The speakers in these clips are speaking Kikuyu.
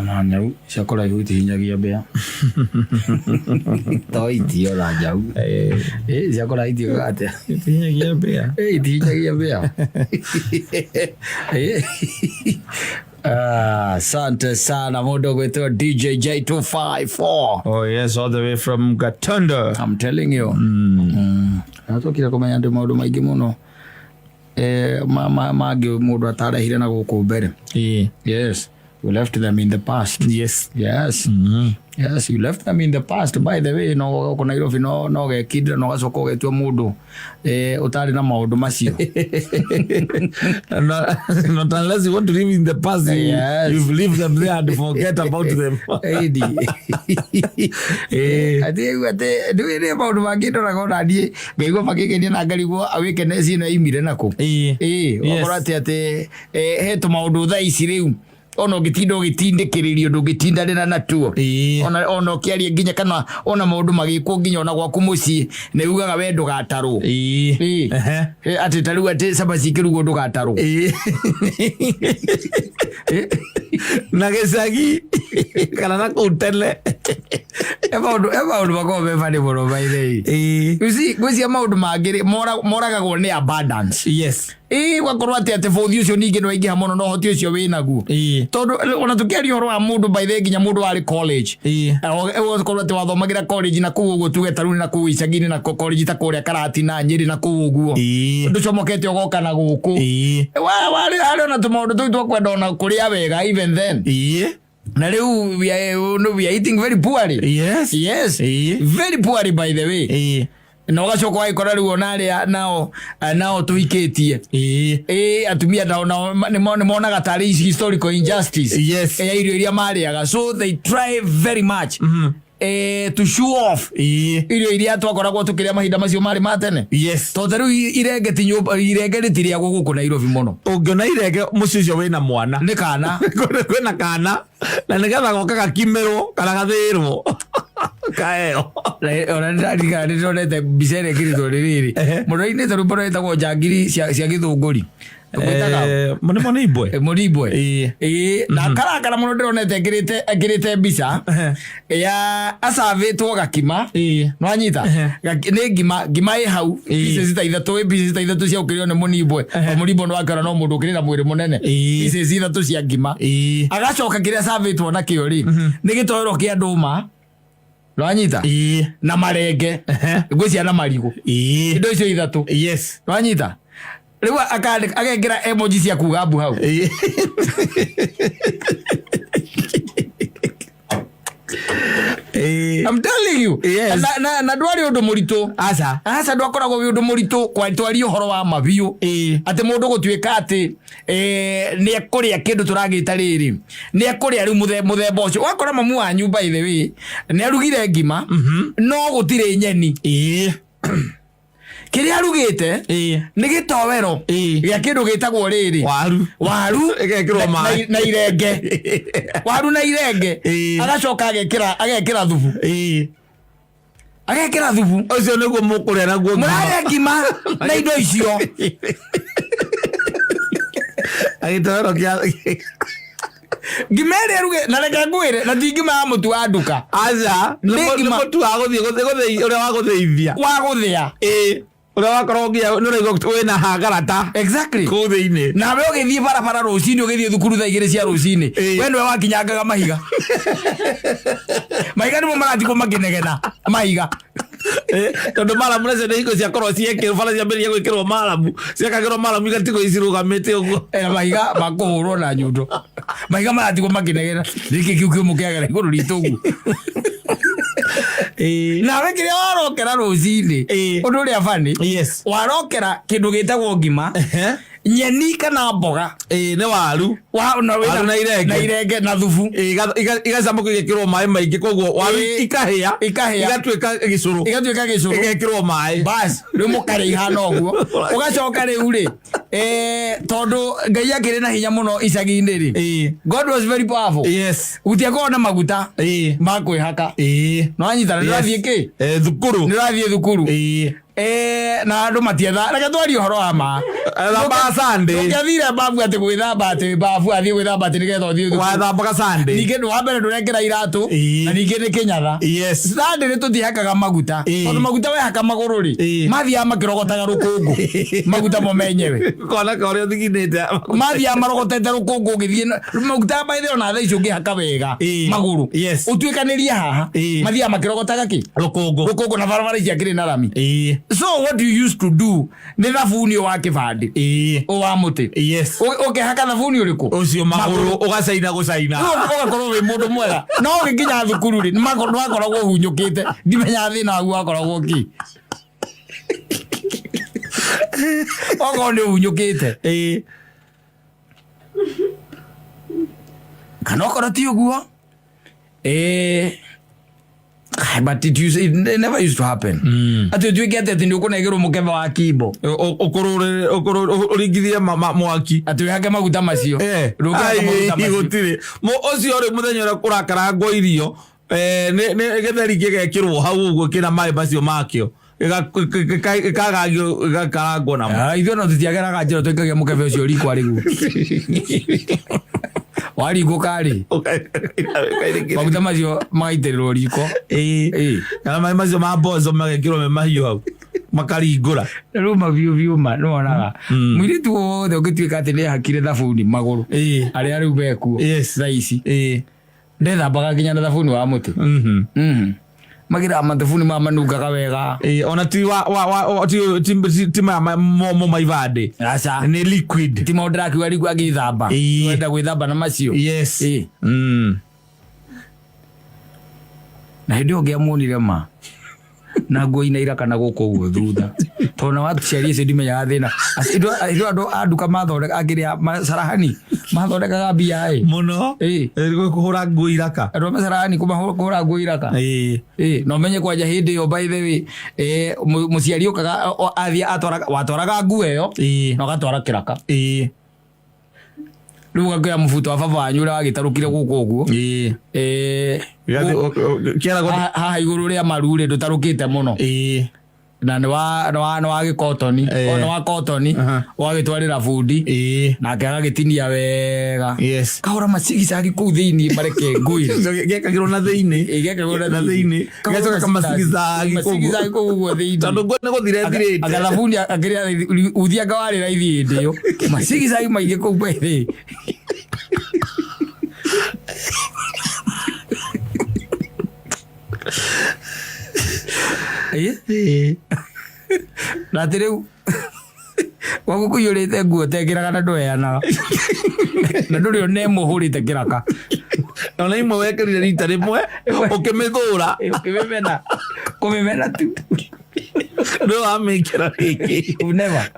Ona nyau cia kũraihu itihinyagia mbĩa. To iti ona nyau. Eh, cia kũraihu itiugaga atĩa? Itihinyagia mbĩa. Eh, itihinyagia mbĩa. Eh. Ah, Asante sana mũndũ ũgwĩtwo DJ J254. Oh yes, all the way from Gatunda. I'm telling you. Mm. Natũkire kũmenya ndĩ maũndũ maingĩ mũno eh, mangĩ mũndũ atarehire na gũkũ mbere. Yes. We left them in the past. Yes. Yes. Yes, you left them in the past. By the way, no gũkũ Nairobi no no gekindĩra no gacoka ũgetua mũndũ eh, ũtarĩ na maũndũ macio. Not unless you want to live in the past, you, Yes. you've lived them there and forget about them. Ĩni. Atĩ atĩ nĩ nĩ maũndũ mangĩ ndoraga ona niĩ ngaigua makĩngenia na ngarigwo awĩkenesie ĩno yaimire nakũ. Ĩĩ. Ĩĩ, Yes. ũgakora atĩ atĩ eh, he tũmaũndũ thaa ici rĩu ona ũngĩtinda ũgĩtindĩkĩrĩrio ndũngĩtindanĩra natuo Ĩĩ. ona ona ũkĩaria nginya kana ona maũndũ magĩkwo nginya ona gwaku mũciĩ nĩ ugaga we ndũgatarwo Ĩĩ. Ĩĩ. Ehe. Eh, atĩ ta rĩu atĩ cabaci ikĩrugwo ndũgatarwo Ĩĩ. Na gĩcagi kana na kũu tene. E maũndũ e maũndũ makoragwo me funny mũno by the way. Ĩĩ. You see, ngwĩciria maũndũ mangĩ rĩ, moragagwo nĩ abundance. Yes. Ĩĩ gwakorwo atĩ atĩ bũthi ũcio ningĩ nĩ waingĩha mũno na ũhoti ũcio wĩ naguo. Ĩĩ. Tondũ ona tũkĩaria ũhoro wa mũndũ by the way nginya mũndũ warĩ college. Ĩĩ. Ũgakorwo atĩ wathomagĩra college na kũu ũguo tuge ta rĩu na kũu icagi-inĩ na college ta kũrĩa Karatina Nyĩrĩ na kũu ũguo. Ĩĩ. Ndũcomokete ũgoka na gũkũ. Ĩĩ. Warĩ harĩ ona tũmaũndũ tũu twa kwenda ona kũrĩa wega even then. Ĩĩ. Na rĩu we are eating very poorly. Yes. Yes. Ĩĩ. Very poorly by the way. Ĩĩ. Na ũgacoka ũgagĩkora rĩu ona arĩa nao nao tũhikĩtie. Ĩĩ. Ĩĩ atumia nao nao nĩ monaga tarĩ historical injustice. Yes. Ya irio iria marĩaga. So they try very much. Eh, to show off Ĩĩ. irio iria twakoragwo tũkĩrĩa mahinda macio marĩ ma tene. Yes. Tondũ ta rĩu irenge ti nyũmba irenge rĩtirĩagwo gũkũ Nairobi mũno. Ũngĩona irenge mũciĩ ũcio wĩna mwana. Nĩ kana. Kwĩna kana na nĩgetha goka gakimĩrwo kana gathĩĩrwo kaeo. Na- ona nĩndaririkana nĩndonete mbica ĩrĩa ĩkĩrĩtwo nĩ rĩrĩ Ehe. mũndũ ainĩte rwĩmbo rwĩtagwo njangiri cia gĩthũngũri Rwĩtaga Nĩ mũnibwe. Mũnibwe Ĩĩ. Ĩĩ, na karakara mũno ndĩronete ekĩrĩte mbica ya acavĩtwo gakima Ĩĩ. nwanyita Ehe. Nĩ ngima ngima ĩ hau Ĩĩ. pieces ta ithatũ ĩ pieces ta ithatũ cia gũkĩrĩo nĩ mũnibwe o mũnibwe nĩ wakĩona no mũndũ ũkĩrĩ na mwĩrĩ mũnene Ĩĩ. pieces ithatũ cia ngima Ĩĩ. agacoka kĩrĩa acavĩtwo nakĩo rĩ nĩ gĩtoero kĩa ndũma nwanyita Ĩĩ. na marenge Ehe. ngwĩcia na marigũ Ĩĩ. indo icio ithatũ Yes. nwanyita rĩu akandĩka agekĩra emoji cia kuga mbu hau Ĩĩ. Ĩĩ. I'm telling you Yes. na ndwarĩ ũndũ mũritũ Aca. aca ndwakoragwo wĩ ũndũ mũritũ twaria ũhoro wa mabiũ Ĩĩ. atĩ mũndũ gũtuĩka atĩ eh, nĩ ekũrĩa kĩndũ tũragĩta rĩrĩ nĩ ekũrĩa rĩu mũthemba ũcio ũgakora mamu wanyu by the way nĩ arugire ngima no gũtirĩ nyeni Ĩĩ. Kĩrĩa arugĩte Ĩĩ. nĩ gĩtowero Ĩĩ. gĩa kĩndũ gĩtagwo rĩrĩ Waru. Waru Ĩgekĩrwo maĩ. Na irenge waru na irenge. Ĩĩ. Agacoka agekĩra thubu. Ĩĩ. Agekĩra thubu. Ũcio nĩguo mũkũrĩa naguo ngima. Mũrarĩa ngima na indo icio. Agĩtowero kĩa Ngima ĩrĩa ruge na reke ngwĩre na ti ngima ya mũtu wa nduka. Aca. Nĩ Nĩ ngima. mũtu wa gũthiĩ ũrĩa wa gũthĩithia. Wa gũthĩa. Ĩĩ. Ũrĩa wakorwo nginya nĩ ũraigua wĩna hangarata Exactly. kũu thĩinĩ. Nawe ũgĩthiĩ barabara rũcinĩ ũgĩthiĩ thukuru thaa 2 cia rũcinĩ Ĩĩ. we nĩwe wakinyangaga mahiga mahiga nĩmo maratigwo makĩnegena mahiga. Tondũ maramu nacio nĩ hingo ciakorwo ciekĩrwo bara ciambĩrĩria gwĩkĩrwo maramu ciekagĩrwo maramu igatigwo icirũgamĩte ũguo. Na mahiga makũhũrwo na nyundo mahiga maratigwo makĩnegena nĩkĩ kĩu kĩũmũ kĩagera igũrũ ritũ ũguo. Ĩĩ. Nawe kĩrĩa warokera rũcinĩ Ĩĩ. ũndũ ũrĩa bani Yes. warokera kĩndũ gĩtagwo ngima Ehe. nyeni kana mboga. Ĩĩ nĩ waru. Na wĩna- Waru na irenge. Na irenge na thubu. Ĩĩ, igacamũkio igekĩrwo maĩ maingĩ koguo waru Ĩĩ. ikahĩa Ikahĩa. igatuĩka gĩcũrũ igatuĩka gĩcũrũ igekĩrwo maĩ. Bas rĩu mũkarĩa ihana ũguo ũgacoka rĩu rĩ tondũ Ngai akĩrĩ na hinya mũno icagi-inĩ rĩ Ĩĩ. God was very powerful. Yes. Gũtiakoragwo na maguta Ĩĩ. ma kwĩhaka Ĩĩ. nĩwanyita nĩ Yes. ũrathiĩ kĩ Thukuru. Nĩ ũrathiĩ thukuru. Ĩĩ. Na andũ matietha, reke twarie ũhoro wa ma. Thambaga Sunday. Ũngĩathire babu atĩ gwĩthamba, atĩ babu athiĩ gwĩthamba atĩ nĩgetha ũthiĩ thukuru. Wathambaga Sunday. Ningĩ wa mbere ndũrekĩra iratũ. Na ningĩ nĩ kĩnyatha. Sunday nĩ tũtihakaga maguta, tondũ maguta wehaka magũrũ rĩ, mathiaga makĩrogotaga rũkũngũ, maguta mo menyewe. Kona ka ũrĩa ũthiginĩte. Mathiaga marogotete rũkũngũ ũgĩthiĩ maguta by the way, ona thaa ici ũngĩhaka wega magũrũ, ũtuĩkanĩrie haha, mathiaga makĩrogotaga kĩ? Rũkũngũ. Rũkũngũ, na barabara ici akĩrĩ na rami. So what you used to do nĩ thabuni wa kĩbandĩ, ũ wa mũtĩ. Ũkĩhaka thabuni ũrĩkũ? Ũcio magũrũ ũgacaina gũcaina. Rĩu ũgakorwo wĩ mũndũ mwega, no ũgĩkinya thukuru rĩ, nĩwakoragwo ũhunyũkĩte. Ndimenyaga thĩna waku wakoragwo kĩ, okorwo nĩ ũhunyũkĩte kana okorwo ti ũguo. But it never used to happen atĩ ũtuĩke atĩ nĩ ũkũnegerwo mũkebe wa kimbo. Ũringithie mwaki. Atĩ wĩhake maguta macio. Ndũngĩhaka maguta macio. Gũtirĩ. Ũcio rĩ, mũthenya ũrĩa kũrakarangwo irio, nĩ gĩtheri gĩgekĩrwo hau ũguo kĩna maĩ macio makĩo, gĩkagagio gĩgakarangwo namo. Ah, ithuĩ no tũtiageraga njĩra, twaikagia mũkebe ũcio riko arĩguo waringũka rĩ, maguta macio magaitĩrĩrwo riko. Kana maĩ macio ma mboco magekĩrwo me mahiũ hau makaringũra. Rĩu mabiũ biũ ma nĩwonaga mũirĩtu wothe ũngĩtuĩka atĩ nĩ ehakire thabuni magũrũ, arĩa rĩu mekuo thaa ici, ndethambaga nginya na thabuni wa mũtĩ. Magĩraga mathabuni ma manungaga wega. Ona ti wa wa wa ti ti ti ti maya momũ ma ibandĩ. Aca. Nĩ liquid. Ti maũndũ ndĩrakiuga rĩu agĩthamba. Wenda gwĩthamba na macio. Na hĩndĩ ĩyo ngĩamuonire ma na nguo ina iraka na gũkũ ũguo thutha, tondũ na waciari acio ndimenyaga thĩna. Hĩndĩ ĩyo andũ a nduka mathondeka akĩrĩa macarahani mathondekaga mbia ĩ. Mũno. Kũhũra nguo iraka. Andũ a macarahani kũhũra nguo iraka. Na ũmenye kwanja hĩndĩ ĩyo, by the way, mũciari ũkaga athiĩ atwaraga, watwaraga nguo ĩyo na ũgatwara kĩraka. Rĩu ũgakĩoya mũbuto wa baba wanyu ũrĩa wagĩtarũkire gũkũ ũguo. Kĩaragwo. Haha igũrũ rĩa maru rĩ, ndũtarũkĩte mũno, na nĩ wa gĩkotoni. O nĩ wa kotoni. Ũgagĩtwarĩra bundi, nake agagĩtinia wega. Kahũra macigicagi kũu thĩinĩ mareke ngũi. Gĩekagĩrwo na thĩinĩ. Gĩekagĩrwo na thĩinĩ, gĩgacoka kamacigicagi. Macigicagi kũu ũguo thĩinĩ. Tondũ nguo nĩ gũthira ĩthirĩte. Agathabuni akĩrĩa uthi anga warĩ raithi hĩndĩ ĩyo, macigicagi maingĩ kũu by. Na atĩ rĩu gwaku kũiyũrĩte nguo tekĩraga na ndũheanaga na ndũrĩ ona ĩmwe ũhũrĩte kĩraka. Ona imwe wekĩrire rita rĩmwe ũkĩmĩthũra. Ũkĩmĩmena kũmĩmena tu. Ndũ wamĩkĩra rĩngĩ. Never.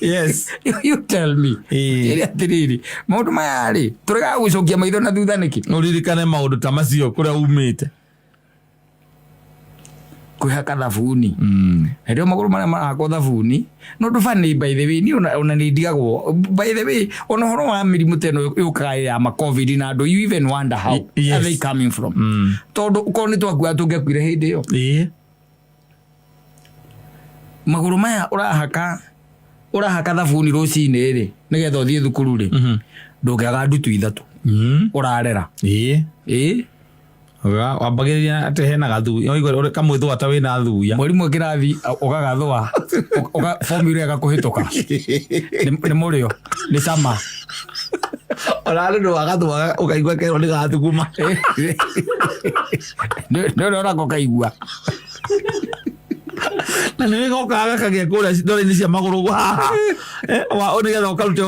Yes. You tell me. Ĩrĩ atĩrĩrĩ, maũndũ maya rĩ, tũregaga gũcokia maitho na thutha nĩkĩ? Ũririkane maũndũ ta macio kũrĩa umĩte. Kwĩhaka thabuni hĩndĩ ĩyo magũrũ marĩa marahakwo thabuni no ndũ funny, by the way, niĩ ona nĩ ndigagwo, by the way, ona ũhoro wa mĩrimũ ta ĩno yũkaga ya ma COVID na andũ, you even wonder how are they coming from, tondũ korwo nĩ twakuaga tũngĩakuire hĩndĩ ĩyo. Magũrũ maya ũrahaka thabuni rũcinĩ rĩ, nĩgetha ũthiĩ thukuru rĩ, ndũngĩaga ndutu ithatũ ũrarera. Ĩĩ. Wambagĩrĩria atĩ hena gathuya, ũigua kamwĩthũa ta wĩna thuya. Mwarimũ kĩrathi ũgagathũa, formula ĩgakũhĩtũka, nĩ mũrĩo nĩ cama. Ona andũ nĩ wagathũaga ũkaigua kerwo nĩ gathuguma. Nĩ ũrĩa onako kaigua. Na nĩ gokaga gakagĩa kũrĩa ndore-inĩ cia magũrũ ũguo haha. Nĩgetha ũkarute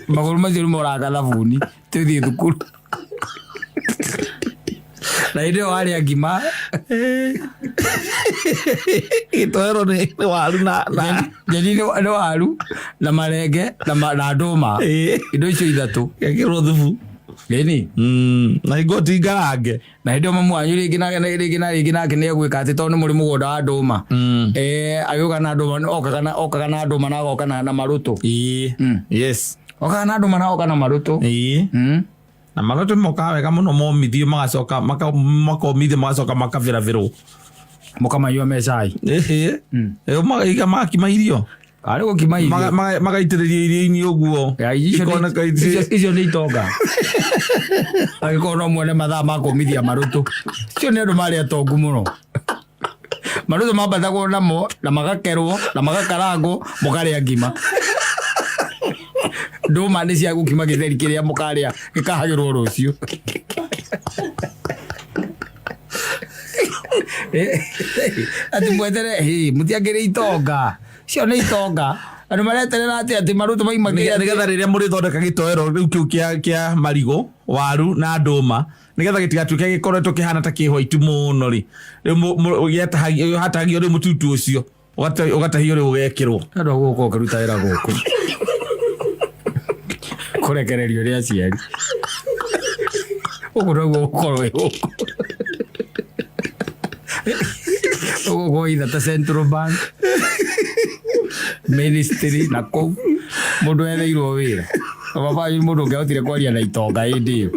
Magũrũ macio nĩ moraka thabuni tũthiĩ thukuru, na hĩndĩ ĩyo warĩa ngima. Gĩtoero nĩ waru na Nyeni nĩ waru na marenge na ndũma. Indo icio ithatũ. Gekĩrwo thubu. Ĩni. Na hingo ti ngarange. Na hĩndĩ ĩyo mamu wanyu rĩngĩ na rĩngĩ na rĩngĩ nake nĩ egwĩka atĩ tondũ nĩ mũrĩ mũgũnda wa ndũma, agĩũka na ndũma, okaga na ndũma na agoka na marũtũ. Okaga na ndũma na agoka na marũtũ. Na marũtũ mokaga wega mũno momithio, magacoka makomithio, magacoka makabĩrabĩrwo. Mũkamanyua me cai. Ĩhĩ. Ĩyo magaiga makima irio. Arĩ gũkima irio. Magaitĩrĩrio irio-inĩ ũguo. Ya, icio nĩ- Ikoneka icio nĩ itonga. Angĩkorwo no muone mathaa ma kũmithia marũtũ. Icio nĩ andũ marĩ atongu mũno. Marũtũ mambatagwo namo na magakerwo na magakarangwo mũkarĩa ngima. Ndũma nĩ cia gũkima gĩtheri kĩrĩa mũkarĩa gĩkahagĩrwo rũciũ. Atĩ mwetere hĩ mũtiakĩrĩ itonga. Icio nĩ itonga. Andũ mareterera atĩ atĩ marũtũ maima Nĩgetha rĩrĩa mũrĩthondeka gĩtoero rĩu kĩu kĩa marigũ, waru na ndũma, nĩgetha gĩtigatuĩke gĩkoretwo kĩhana ta kĩ white mũno rĩ, rĩu gĩatahagio rĩu mũtutu ũcio ũgatahio rĩu ũgekĩrwo. Andũ a gũkũ ũkĩruta wĩra gũkũ. Kũrekererio nĩ aciari. Ũguo noguo gũkorwo wĩ gũkũ. Ũgũkorwo either ta Central Bank, Ministry na kũu mũndũ etheirwo wĩra. Baba wanyu mũndũ ũngĩahotire kwaria na itonga hĩndĩ ĩyo.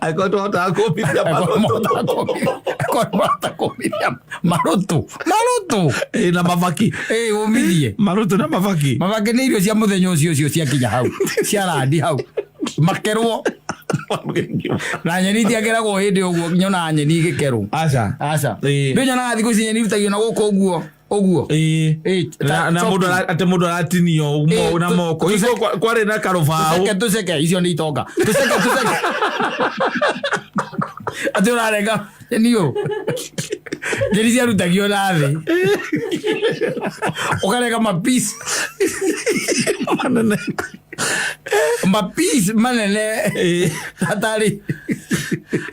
Angĩkorwo tũhotaga kũmithia marũtũ. Angĩkorwo mahota kũmithia marũtũ. Marũtũ. Ĩ, na mabaki. Ĩ, ũmithie. Marũtũ na mabaki. Mabaki nĩ irio cia mũthenya ũcio ũcio ciakinya hau. Cia randi hau. Makerwo. Na nyeni itiakeragwo hĩndĩ ũguo nyonaga nyeni igĩkerwo. Aca. Aca. Ĩ. Ndũ nyonaga thikũ ici nyeni irutagio na gũkũ ũguo. Ũguo. Ĩ. Ĩ, Na mũndũ atĩ mũndũ aratinio Ĩ, na moko. Icio kwarĩ na karũbaũ. Tũceke tũceke icio nĩ itonga. Tũceke tũceke. Atĩ ũrarenga nyeni ũ. Nyeni ciarutagio na thĩ. Ũkarenga mapisi. Manene. Mapisi manene. Ĩ. Hatarĩ.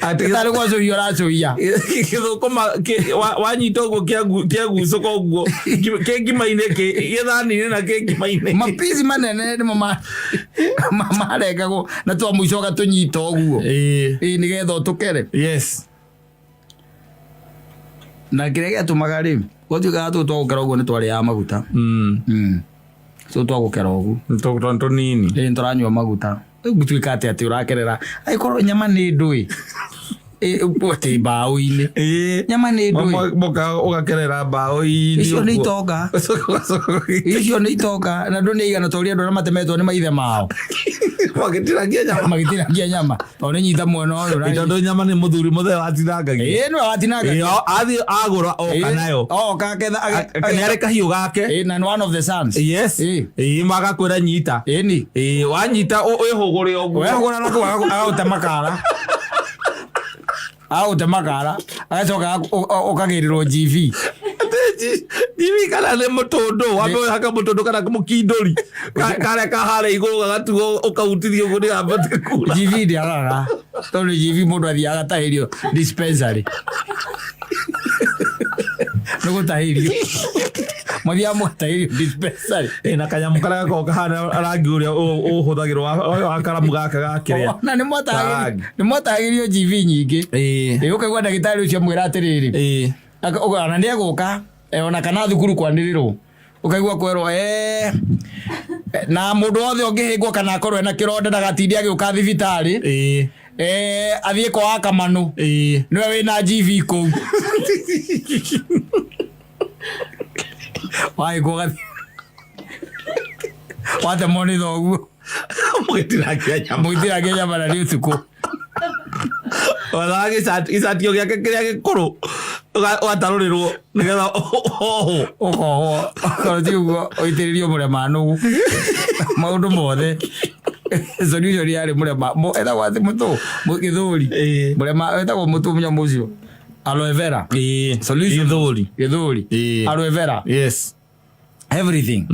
Atĩ Hatarĩ gwacũhia ũracũhia. Gĩthũkũma wanyita ũguo kĩagucũka ũguo kĩ ngima-inĩ gĩthani-inĩ na kĩ ngima-inĩ. Mapisi manene nĩmo marengagwo na twa mũico ũgatũnyita ũguo. Ĩ. Ĩ, nĩgetha ũtũkere. Yes. Na kĩrĩa gĩatũmaga rĩ, gwatuĩkaga tũtũ twa gũkera ũguo nĩ twarĩaga maguta. Tũtũ twa gũkera ũguo. Tũtũ tũnini. Ĩ, nĩtũranyua maguta. Rĩu gũtuĩka atĩ atĩ ũrakerera angĩkorwo nyama nĩ ndũĩ. Ĩ, atĩ mbaũ-inĩ. Ĩ. Nyama nĩ ndũĩ. Moka ũgakerera mbaũ-inĩ Icio nĩ ũguo. itonga. Icio nĩ itonga. Na andũ nĩ aigana ta ũrĩa andũ arĩa matemetwo nĩ maithe mao. Magĩtinagia nyama. Magĩtinagia nyama. Tondũ nĩ nyita mwena ũyũ. Ĩ, tondũ nyama nĩ mũthuri mũthee watinangagia. Ĩ, nĩwe watinangagia. Ĩ, athiĩ agũra oka nayo. Oka aketha. Nĩ arĩ kahiũ gake. Ĩ, na nĩ one of the sons. Yes. Ĩ. Ĩ, magakwĩra nyita. Ĩni. Ĩ, wanyita wĩhũgũre ũguo. Wehũgũra na kũu agagũte makara. Agagũte makara. Agacoka ũkagĩrĩrwo GV. Hivi kana nĩ mũtũndũ wambe ũhaka mũtũndũ kana mũkindũri karĩa kaharĩa igũrũ gagatuo ũkautithia ũguo nĩgambate kura. GV ndĩagaga. Tondũ GV mũndũ athiaga agatahĩrio dispensary. Nĩ gũtahĩrio. Mathiaga mũgatahĩrio dispensary. Ĩ, na kanyamũ karĩa gakoragwo kahana rangi ũrĩa ũhũthagĩrwo wa karamu gaka ga kĩrĩa. Na nĩ mwatahagĩrio GV nyingĩ. Ĩ. Ĩ, ũkaigua ndagĩtarĩ ũcio amwĩra atĩrĩrĩ. Ĩ. Ona nĩ egũka ona kana thukuru kwanĩrĩrwo ũkaigua kwerwo na mũndũ wothe ũngĩhĩngwo kana akorwo ena kĩronda ndagatinde agĩũka thibitarĩ. Ĩ. Athiĩ kwa Kamanũ. Ĩ. Nĩwe wĩna GV kũu. Wahĩngwo ũgathiĩ. Watemwo nĩ thoguo. Mũgĩtinangia nyama. Mũgĩtinangia nyama na nĩ ũtukũ. Wethaga gĩcatio gĩake kĩrĩa gĩkũrũ ũgatarũrĩrwo nĩgetha ũhwo. Ũkohwo. Okorwo ti ũguo ũitĩrĩrio mũrema nũgũ. Maũndũ mothe. Solution yarĩ mũrema. Etagwo atĩ mũtũ, gĩthũri. Ĩ. Mũrema etagwo mũtũ mũnyamũ ũcio. Aloe vera. Ĩ. Solution. Gĩthũri. Gĩthũri. Ĩ. Aloe vera. Yes. Everything.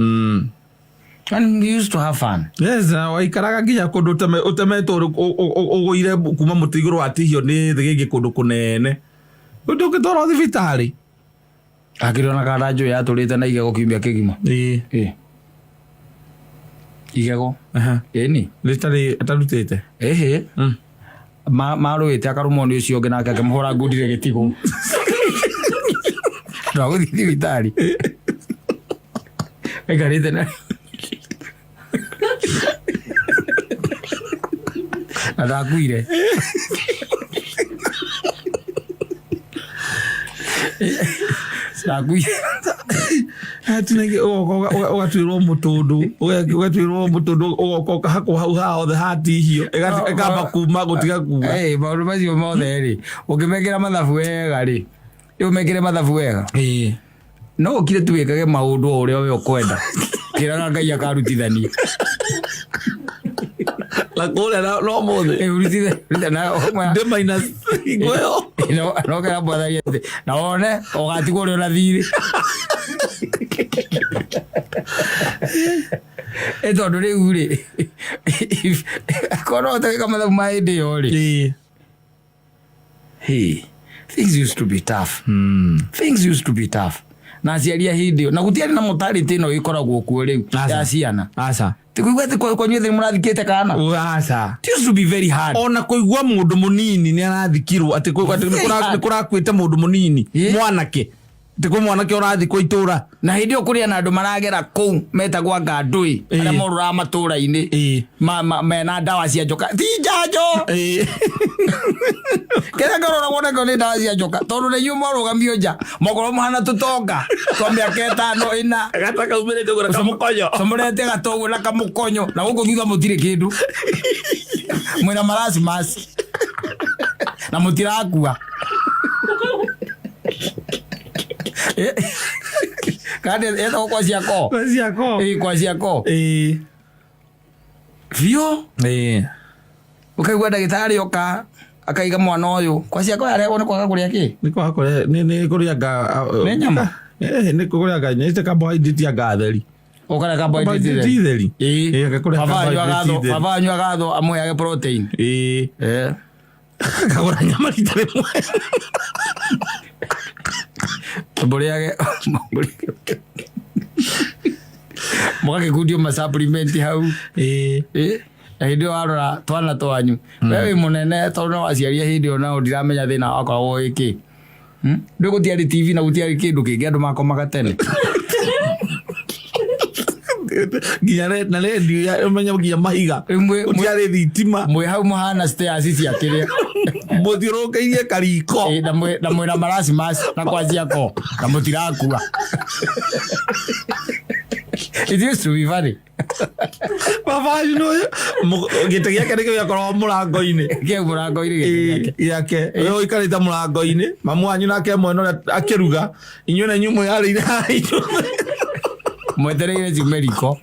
And we used to have fun. Yes, na waikaraga nginya kũndũ ũtemetwo ũgũire kuma mũtĩ igũrũ watihio nĩ thĩgĩngĩ kũndũ kũnene. Ndũngĩtwarwo thibitarĩ. Akĩrĩ ona kana njũĩ yatũrĩte na igego kiumia kĩgima. Ĩ. Ĩ. Igego. Aha. Ĩni. Rĩtarĩ atarutĩte. Ĩhĩ. Marũĩte akarũmwo nĩ ũcio ũngĩ nake akĩmũhũra ngundire gĩtigũ. Ndwagũthiĩ thibitarĩ. Aikarĩte na na ndakuire. Cirakuire. Hatinangia ũgatuĩrwo mũtũndũ, ũgatuĩrwo mũtũndũ, ũgoka ũkahakwo hau haha hothe hatihio, ĩkamba kuma gũtiga kuma. Ĩ, maũndũ macio mothe rĩ, ũngĩmekĩra mathabu wega rĩ, rĩu mekĩre mathabu wega, Ĩĩ. no ũkire tu wĩkage maũndũ o ũrĩa we ũkwenda, kĩraga Ngai akarutithania. Na kũrĩa no mũthĩ. Ĩ, Ndĩ minus hingo ĩyo. Nokera mwathani atĩ na wone ũgatigwo ũrĩ ona thirĩ. Ĩ, tondũ rĩu rĩ, korwo no ũhote gwĩka mathabu ma hĩndĩ ĩyo rĩ. Ĩĩ. Hey, things used to be tough. Things used to be tough. Na aciari a hĩndĩ ĩyo, na gũtiarĩ na mortality ĩno ĩkoragwo kuo rĩu Aca. ya ciana. Aca. Ti kũigua atĩ kwanyu thĩ mũrathikĩte kana. Aca. It used to be very hard. Ona kũigua mũndũ mũnini nĩ arathikirwo atĩ atĩ Very hard. nĩ kũrakuĩte mũndũ mũnini Ĩ. mwanake, atĩ kwĩ mwanake ũrathikwo itũra. Na hĩndĩ ĩyo kũrĩ na andũ maragera kũu metagwo anga ndũĩ, Ĩ. arĩa morũraga matũũra-inĩ. Ĩ. Mena ndawa cia njoka, ti njanjo. Ĩ. Kĩrĩa ngorora nakĩo nĩ ndawa cia njoka, tondũ nĩ inyuĩ mwarũgamio nja mokorwo mũhana tũtonga twa mĩaka 5 4. Gata kaumĩrĩte ũguo na kamũkonyo. Comorete gatoguo na kamũkonyo, na gũkũ thutha mũtirĩ kĩndũ, mwĩna maracimasi na mũtirakua. Kandi etagwo kwa ciako. Kwa ciako. Ĩ, kwa ciako. Ĩ. Biũ. Ĩ. Ũkaigua ndagĩtarĩ oka akaiga mwana ũyũ kwa ciako yarehwo nĩ kwaga kũrĩa kĩ. Nĩ kwaga kũrĩa, nĩ kũrĩa nga. Nĩ nyama? Eh, nĩ kũrĩa nga nyite carbohydrate anga theri. Ũkarĩa carbohydrate Ti theri. Ĩ. Ĩ, agakũrĩa Baba wanyu carbohydrate theri. baba wanyu agatho amũheage protein. Ĩ. Eh. Akagũra nyama rita rĩmwe. Mũrĩage mũgagĩkundio ma supplement hau. Ĩ. Ĩ, na hĩndĩ ĩyo warora twana twanyu, we wĩ mũnene tondũ no waciaria hĩndĩ ĩyo, nao ndiramenya thĩna wakoragwo wĩ kĩ. Ndũ gũtiarĩ TV na gũtiarĩ kĩndũ kĩngĩ, andũ makomaga tene. Nginya na redio ya ũmenye nginya mahiga. Rĩu Gũtiarĩ thitima. Mwĩ hau mũhana stairs cia kĩrĩa. Mũthiũrũrũkĩirie kariko. Ĩ, na mwĩna maracimasi na kwa ciako na mũtirakua. It used to be funny. Baba wanyu nĩ ũyũ, gĩtĩ gĩake nĩkĩo gĩakoragwo mũrango-inĩ. Kĩu mũrango-inĩ gĩtĩ gĩake. Gĩake we ũikarĩte mũrango-inĩ, mamu wanyu nake mwena ũrĩa akĩruga, inyuĩ na inyuĩ mwĩyarĩire haha inyuothe. Mwetereire ciume riko,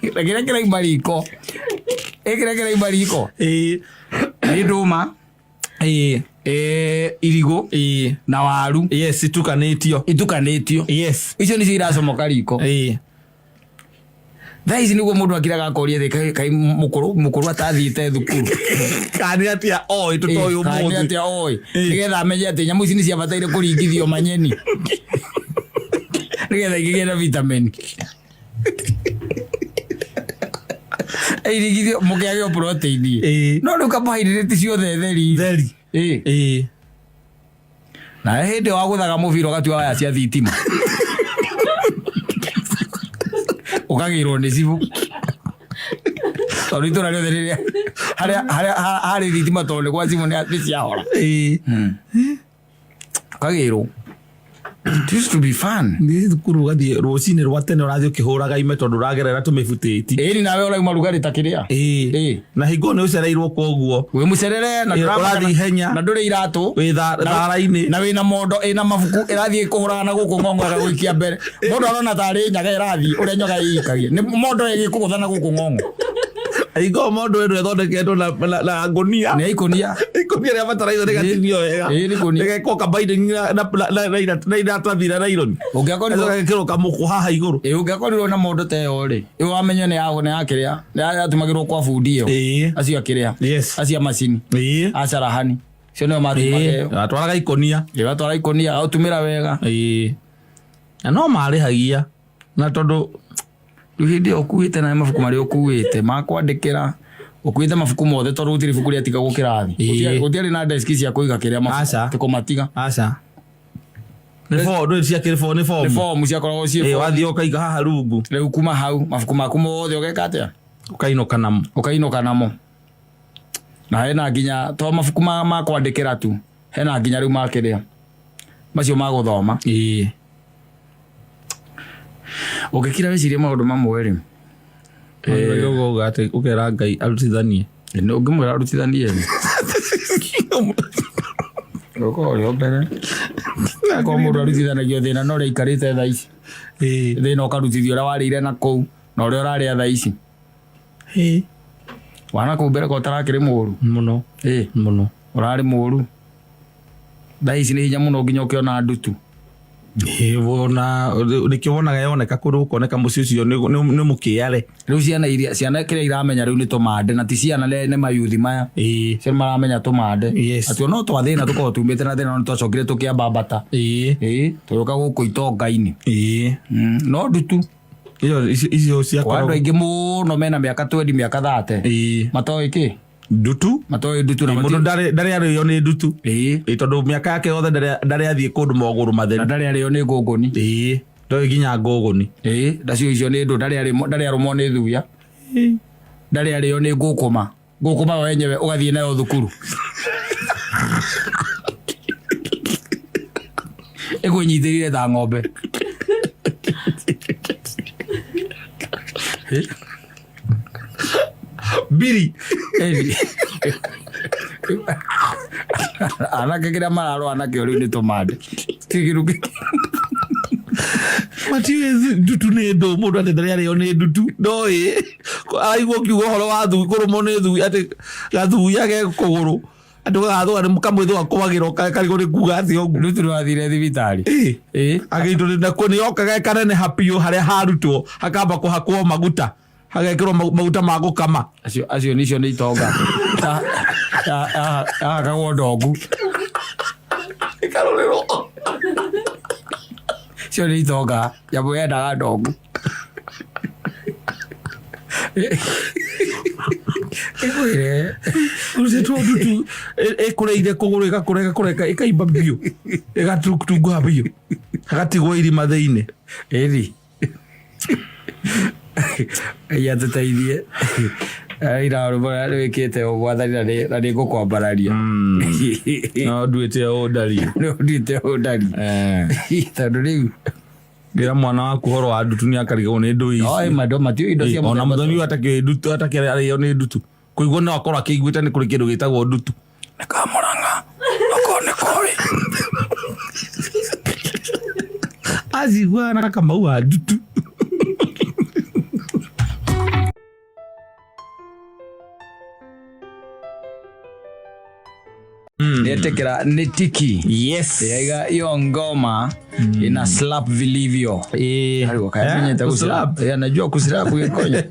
na kĩrĩa kĩrauma riko, ĩ, kĩrĩa kĩrauma riko Ĩ. nĩ ndũma. Ĩ. Ĩ, irigũ. Ĩ. Na waru. Yes, itukanĩtio. Itukanĩtio. Yes. Icio nĩcio iracomoka riko. Ĩ. Thaa ici nĩguo mũndũ akiraga akoria thĩ, kaĩ mũkũrũ atathiĩte thukuru. Kana nĩ atĩa oĩ tũtoĩ Kana nĩ ũmũthĩ. atĩa oĩ. Ĩ. Nĩgetha amenye atĩ nyamũ ici nĩ ciabataire kũringithio manyeni nĩgetha ikĩgĩe na vitamin. Ĩringithio mũkĩagĩo protein. Ĩ. No rĩu carbohydrate ciothe theri. Theri. Ĩ. Ĩ. Na hĩndĩ ĩyo wagũthaga mũbira ũgatua waya cia thitima, ũkagĩrwo nĩ cibũ, tondũ itũra rĩothe rĩrĩa harĩa harĩ thitima, tondũ nĩ gwa cibũ nĩ ciahora. Ĩ. Ũkagĩrwo. It used to be fun. Nĩ thukuru ũgathiĩ rũcinĩ rwa tene, ũrathiĩ ũkĩhũraga ime tondũ ũragerera tũmĩbutĩti. Ĩni, nawe ũrauma rugarĩ ta kĩrĩa. Ĩ. Ĩ. Na hingo nĩ ũcereirwo koguo. Wĩ mũcerere na Ĩ, ũrathiĩ ihenya. na ndũrĩ iratũ. Wĩ thara-inĩ. Na wĩna mondo ĩna mabuku ĩrathiĩ kũhũraga na gũkũ ng'ong'o ĩgagũikia mbere, mũndũ arona tarĩ nyaga ĩrathiĩ, ũrĩa nyoga ĩikagia nĩ mondo ĩgĩkũgũtha na gũkũ ng'ong'o. Hingo mondo ĩno ĩthondeketwo na ngũnia. Nĩ ikũnia. Ikũnia rĩa bataraitha rĩgatinio wega. Ĩ, nĩ ikũnia. Rĩgekwo kabainding na iratathi rĩa naironi. Ũngĩakorirwo Gagekĩrwo kamũkũ haha igũrũ. Ĩ, ũngĩakorirwo na mondo ta ĩyo rĩ, ĩyo wamenye nĩ ya kĩrĩa, nĩ yatumagĩrwo kwa bundi ĩyo. Ĩ. Acio akĩrĩa. Yes. Acio a macini. Ĩ. Acarahani cio nĩo matumaga ĩyo. Atwaraga ikũnia. Ĩgatwara ikũnia aũtumĩra wega. Ĩ. Na no marĩhagia na tondũ Rĩu hĩndĩ ĩyo ũkuĩte na mabuku marĩa ũkuĩte ma kwandĩkĩra, ũkuĩte mabuku mothe tondũ gũtirĩ ibuku rĩatigagwo kĩrathi. Ĩĩ. Gũtiarĩ na deski cia kũiga kĩrĩa mabuku. Aca. Ti kũmatiga. Aca, nĩ ndũĩ ciakĩrĩ nĩ Nĩ fomu. fomu ciakoragwo ciĩ Ĩ, fomu. wathiĩ ũkaiga haha rungu. Rĩu kuma hau mabuku maku mothe ũgeka atĩa? Ũkainũka namo. Ũkainũka namo, na hena nginya to mabuku ma kwandĩkĩra tu, hena nginya rĩu ma kĩrĩa Macio ma gũthoma. Ũngĩkira wĩcirie maũndũ mamwe rĩ, Ũgauga atĩ ũkera Ngai arutithanie. Ũngĩmwĩra arutithanie rĩ, ũkorwo ũrĩ o mbere. Akorwo mũndũ arutithanagio thĩna na ũrĩa aikarĩte thaa ici, thĩna ũkarutithio ũrĩa warĩire na kũu na ũrĩa ũrarĩa thaa ici. Wana kũu mbere ko ũtarakĩrĩ mũru. Mũno. Mũno. Ũrarĩ mũru. Thaa ici nĩ hinya mũno nginya ũkĩona ndutu. Wona nĩkĩo wonaga yoneka kũndũ gũkoneka mũciĩ ũcio nĩ mũkĩare. Rĩu ciana iria ciana kĩrĩa iramenya rĩu nĩ tũmande, na ti ciana, nĩ mayuthi maya. Ciana maramenya tũmande. Atĩ ona twa thĩna tũkoragwo tumĩte na thĩna, no nĩtwacokire tũkĩambambata. Tũgĩũka gũkũ itonga-inĩ. No ndutu. Iyo icio Kwa andũ ciakoragwo aingĩ mũno mena mĩaka 20, mĩaka 30, matoĩ kĩ? Ndutu. Matoĩ ndutu na Mũndũ ndarĩ arĩo nĩ ndutu. Tondũ mĩaka yake yothe ndarĩ athiĩ kũndũ magũrũ Na matheru. Ndarĩ arĩo nĩ ngũngũni. Ndoĩ nginya ngũngũni. Ndacio icio nĩ ndũ, ndarĩ arũmwo nĩ thuya. Ndarĩ arĩo nĩ ngũkũma. Ngũkũma we wenyewe ũgathiĩ nayo thukuru. Ĩkwĩnyitĩrĩire ta ng'ombe. Biri. Ĩni. Anake kĩrĩa mararũa nakĩo rĩu nĩ tũmande. Ti kĩndũ kĩngĩ. Matiũĩ ndutu nĩ ndũ, mũndũ atĩ ndarĩ arĩo nĩ ndutu, ndoĩ araigua ũkiuga ũhoro wa thui, kũrũmwo nĩ thui, atĩ gathuya ge kũgũrũ, atĩ gagathũa nĩ kamwĩthũa kwagĩra karigwo nĩ kuga atĩ ũguo. Ndutu nĩwathire thibitarĩ. Agĩitũ nakuo nĩ yokaga ĩkaneneha biũ, harĩa harutwo hakamba kũhakwo maguta, hagekĩrwo maguta ma gũkama. Acio nicio nĩ itonga. Yahakagwo ndongu. Ĩkarũrĩrwo. Icio nĩ itonga, nyamũ yendaga ndongu. Ĩkwĩre. Rutĩtwo ndutu ĩkũrĩire kũgũrũ, ĩgakũra ĩgakũra ĩkaimba biũ, ĩgatunguha biũ, hagatigwo irima thĩinĩ. Ĩni. Ngai atũteithie. Ira rwĩmbo rũrĩa rwĩkĩte ũguo, Mwathani, na nĩ ngũkwambararia. No nduĩte ũndari. Nĩ ũnduĩte ũndari. Tondũ rĩu Ngĩra mwana waku ũhoro wa ndutu nĩ akarigagwo nĩ ndũ ici. Oi, mando matiũĩ indo cia Ona mũthemba. Mũthoni ũyũ atakĩũĩ ndutu, atakĩarĩo nĩ ndutu, kũigua no akorwo akĩiguĩte nĩ kũrĩ kĩndũ gĩtagwo ndutu. Nĩ kamũrang'a okorwo nĩ koĩ. Aciguaga na Kamau wa ndutu. Nĩetĩkĩra nĩ tiki. Yaiga iyo ngoma ina slap vilivyo. Harigo kayamenyete. Kuslap. Anajua kuslap gĩkonyo.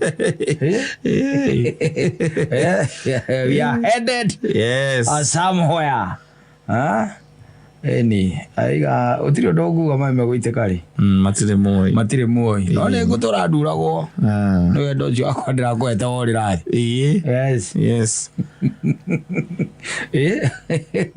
We are headed somewhere. Huh? Ĩni aiga ũtirĩ ũndũ ũnguga maĩ megũitĩka rĩ. Matirĩ moĩ. Matirĩ muoĩ, no nĩ ngũtũra nduragwo nĩ wendo ũcio wakwa ndĩrakũhete worĩrathi. Yes.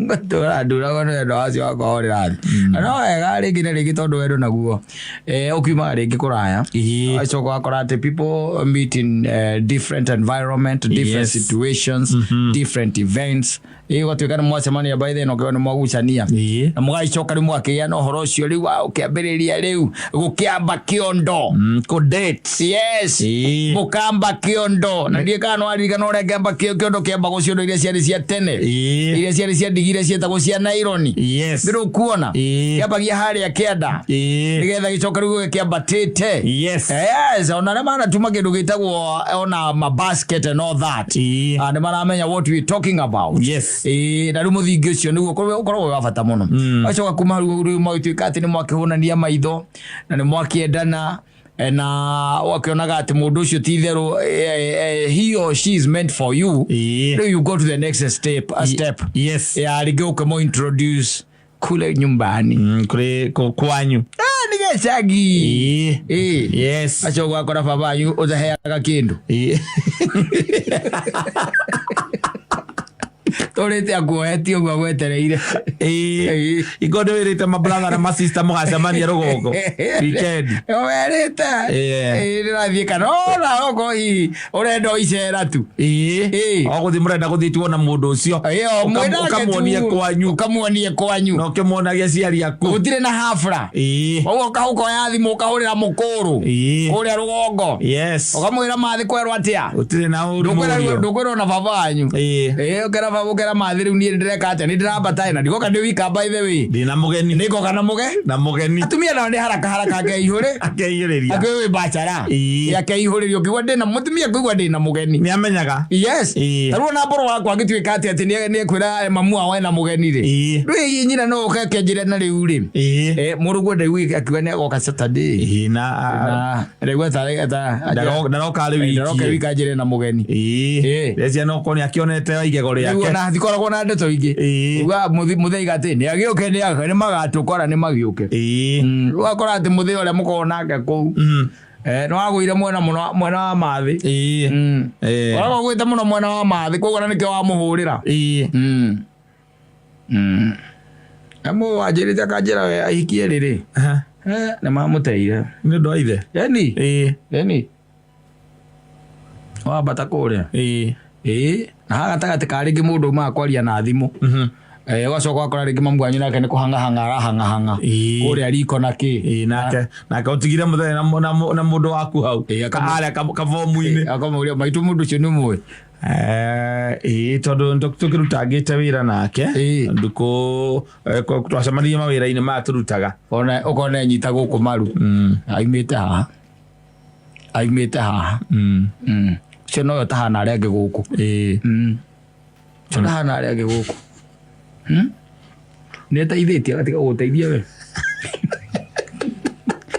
Ngũtũra nduragwo nĩ wendo wacio wakwa worĩrathi. No wega rĩngĩ na rĩngĩ, tondũ wendo naguo ũkiumaga rĩngĩ kũraya, ũgacoka ũgakora atĩ people meet in different environment, different situations, different events. Ũgatuĩka nĩ mwacemania by then, ũkĩona nĩ mwagucania na mũgagĩcoka rĩu mũgakĩgĩa na ũhoro ũcio rĩu wa ũkĩambĩrĩria rĩu gũkĩamba kĩondo. Kũ-date. Yes. Mũkamba kĩondo, na ndiĩ kana nĩwaririkana ũrĩa kĩamba kĩondo kĩambagwo, ciondo iria ciarĩ cia tene, iria ciarĩ cia ndigi, iria ciĩtagwo cia naironi. Ndĩrĩ ũkuona kĩambagia harĩa kĩanda nĩgetha gĩcoka rĩu gĩkĩambatĩte. Yes, ona arĩa manatuma kĩndũ gĩtagwo ona mabasket and all that, nĩ maramenya what we talking about. Na rĩu mũthingi ũcio nĩguo ũkoragwo wĩ wa bata mũno. Gacoka kuma hau rĩu magĩtuĩka atĩ nĩ mwakĩhũnania maitho na nĩ mwakĩendana, na ũgakĩonaga atĩ mũndũ ũcio ti itherũ, he or she is meant for you. Rĩu you go to the next step, a step ya rĩngĩ ũkĩmũ introduce kule nyumbani. Kũrĩ kwanyu. Ah, nĩ gĩcagi. Acio gwakora baba wanyu ũtaheaga kĩndũ. Tũrĩte akuohetie ũguo agwetereire. Ĩĩ. Ingo nĩ wĩrĩte mabratha na masista mũgacemania rũgongo weekend. Werĩte. Ĩĩ. Ndĩrathiĩ kana ona okorwo hihi ũrenda o icera tu. Ĩĩ. Ĩĩ. O gũthiĩ mũrenda gũthiĩ tuona mũndũ ũcio. Ĩĩ, o mwĩnake tu. Ũkamuonie kwanyu. Ũkamuonie kwanyu. Na ũkĩmuonagia aciari aku. Gũtirĩ na hafla. Ĩĩ. Ũguo ũkaũkoya thimũ ũkahũrĩra mũkũrũ. Ĩĩ. Kũrĩa rũgongo. Yes. Ũkamwĩra mathi kwerwo atĩa. Gũtirĩ na ũru Ndũkwĩra mũrio. ndũkwĩrwo na baba wanyu. Ĩĩ. Ĩĩ ũkera baba ũkera mathi rĩu niĩ ndĩreka atĩa nĩ ndĩrambata na ndigoka ndĩ wika by the way. Ndĩna mũgeni. Nĩngoka na mũge. Na mũgeni. Atumia nao nĩ haraka haraka akeihũrĩ. Akeihũrĩria. Akwĩ wĩ bachara. Ĩĩ. Akeihũrĩria ũkĩigua ndĩna mũtumia kũigua ndĩna mũgeni. Nĩ amenyaga. Yes. Ĩĩ. Tarĩu ona mbũrũ wakwa angĩtuĩka atĩ atĩ nĩ nĩekwĩra mamu wao ena mũgeni rĩ. Ĩĩ. Rĩu hihi nyina no ũke akĩanjĩra na rĩu rĩ. Ĩĩ. Mũrũguo ndaigua akiuga nĩ agoka Saturday. Ĩĩ na Na ndaigua tarĩ ta ndaroka arĩ wiki. ndaroka wiki anjĩre na mũgeni. Ĩĩ. Ĩĩ. Rĩcia no korwo nĩ akĩonete igego Rĩu rĩake. ona hatikoragwo na ndeto ingĩ. Ĩĩ. Uga mũthaiga atĩ nĩ agĩũke nĩ magatũkora nĩ magĩũke. Ĩĩ. Ũgakora atĩ mũthĩ ũrĩa mũkoragwo nake kũu. Nĩ wagũire mwena mũno mwena wa mathĩ. Ĩĩ. Ĩĩ. Ũragwo gwĩte mũno mwena wa mathĩ koguo na nĩkĩo wamũhũrĩra. Ĩĩ. Amũ wanjĩrĩte akanjĩra we ahikie rĩrĩ. Aha. Nĩ mamũteire. Nĩ ũndũ wa ithe. Yani. Ĩĩ. Yani. Wambata kũrĩa. Ĩĩ. Ĩĩ. Na haha gatagatĩ ka rĩngĩ mũndũ umaga kwaria na thimũ. Ũgacoka ũgakora rĩngĩ mamu wanyu nake nĩ kũhang'ahang'a arahang'ahang'a. Ĩĩ. Kũrĩa riko na kĩ. Ĩĩ nake nake ũtigire mũthenya na mũndũ waku hau. Ĩĩ, Harĩa kabomu-inĩ. Akamũria maitũ mũndũ ũcio nĩ mũĩ. Ĩĩ tondũ tũkĩrutangĩte wĩra nake Ĩĩ. ndukũ twacemanirie mawĩra-inĩ maya tũrutaga. Ona ũkona enyita gũkũ maru. Aimĩte haha. Aimĩte haha. Ũcio nowe ũtahana arĩa angĩ gũkũ. Ĩĩ. Ũcio ndahana arĩa angĩ gũkũ. Nĩ ateithĩtie agatiga gũgũteithia we.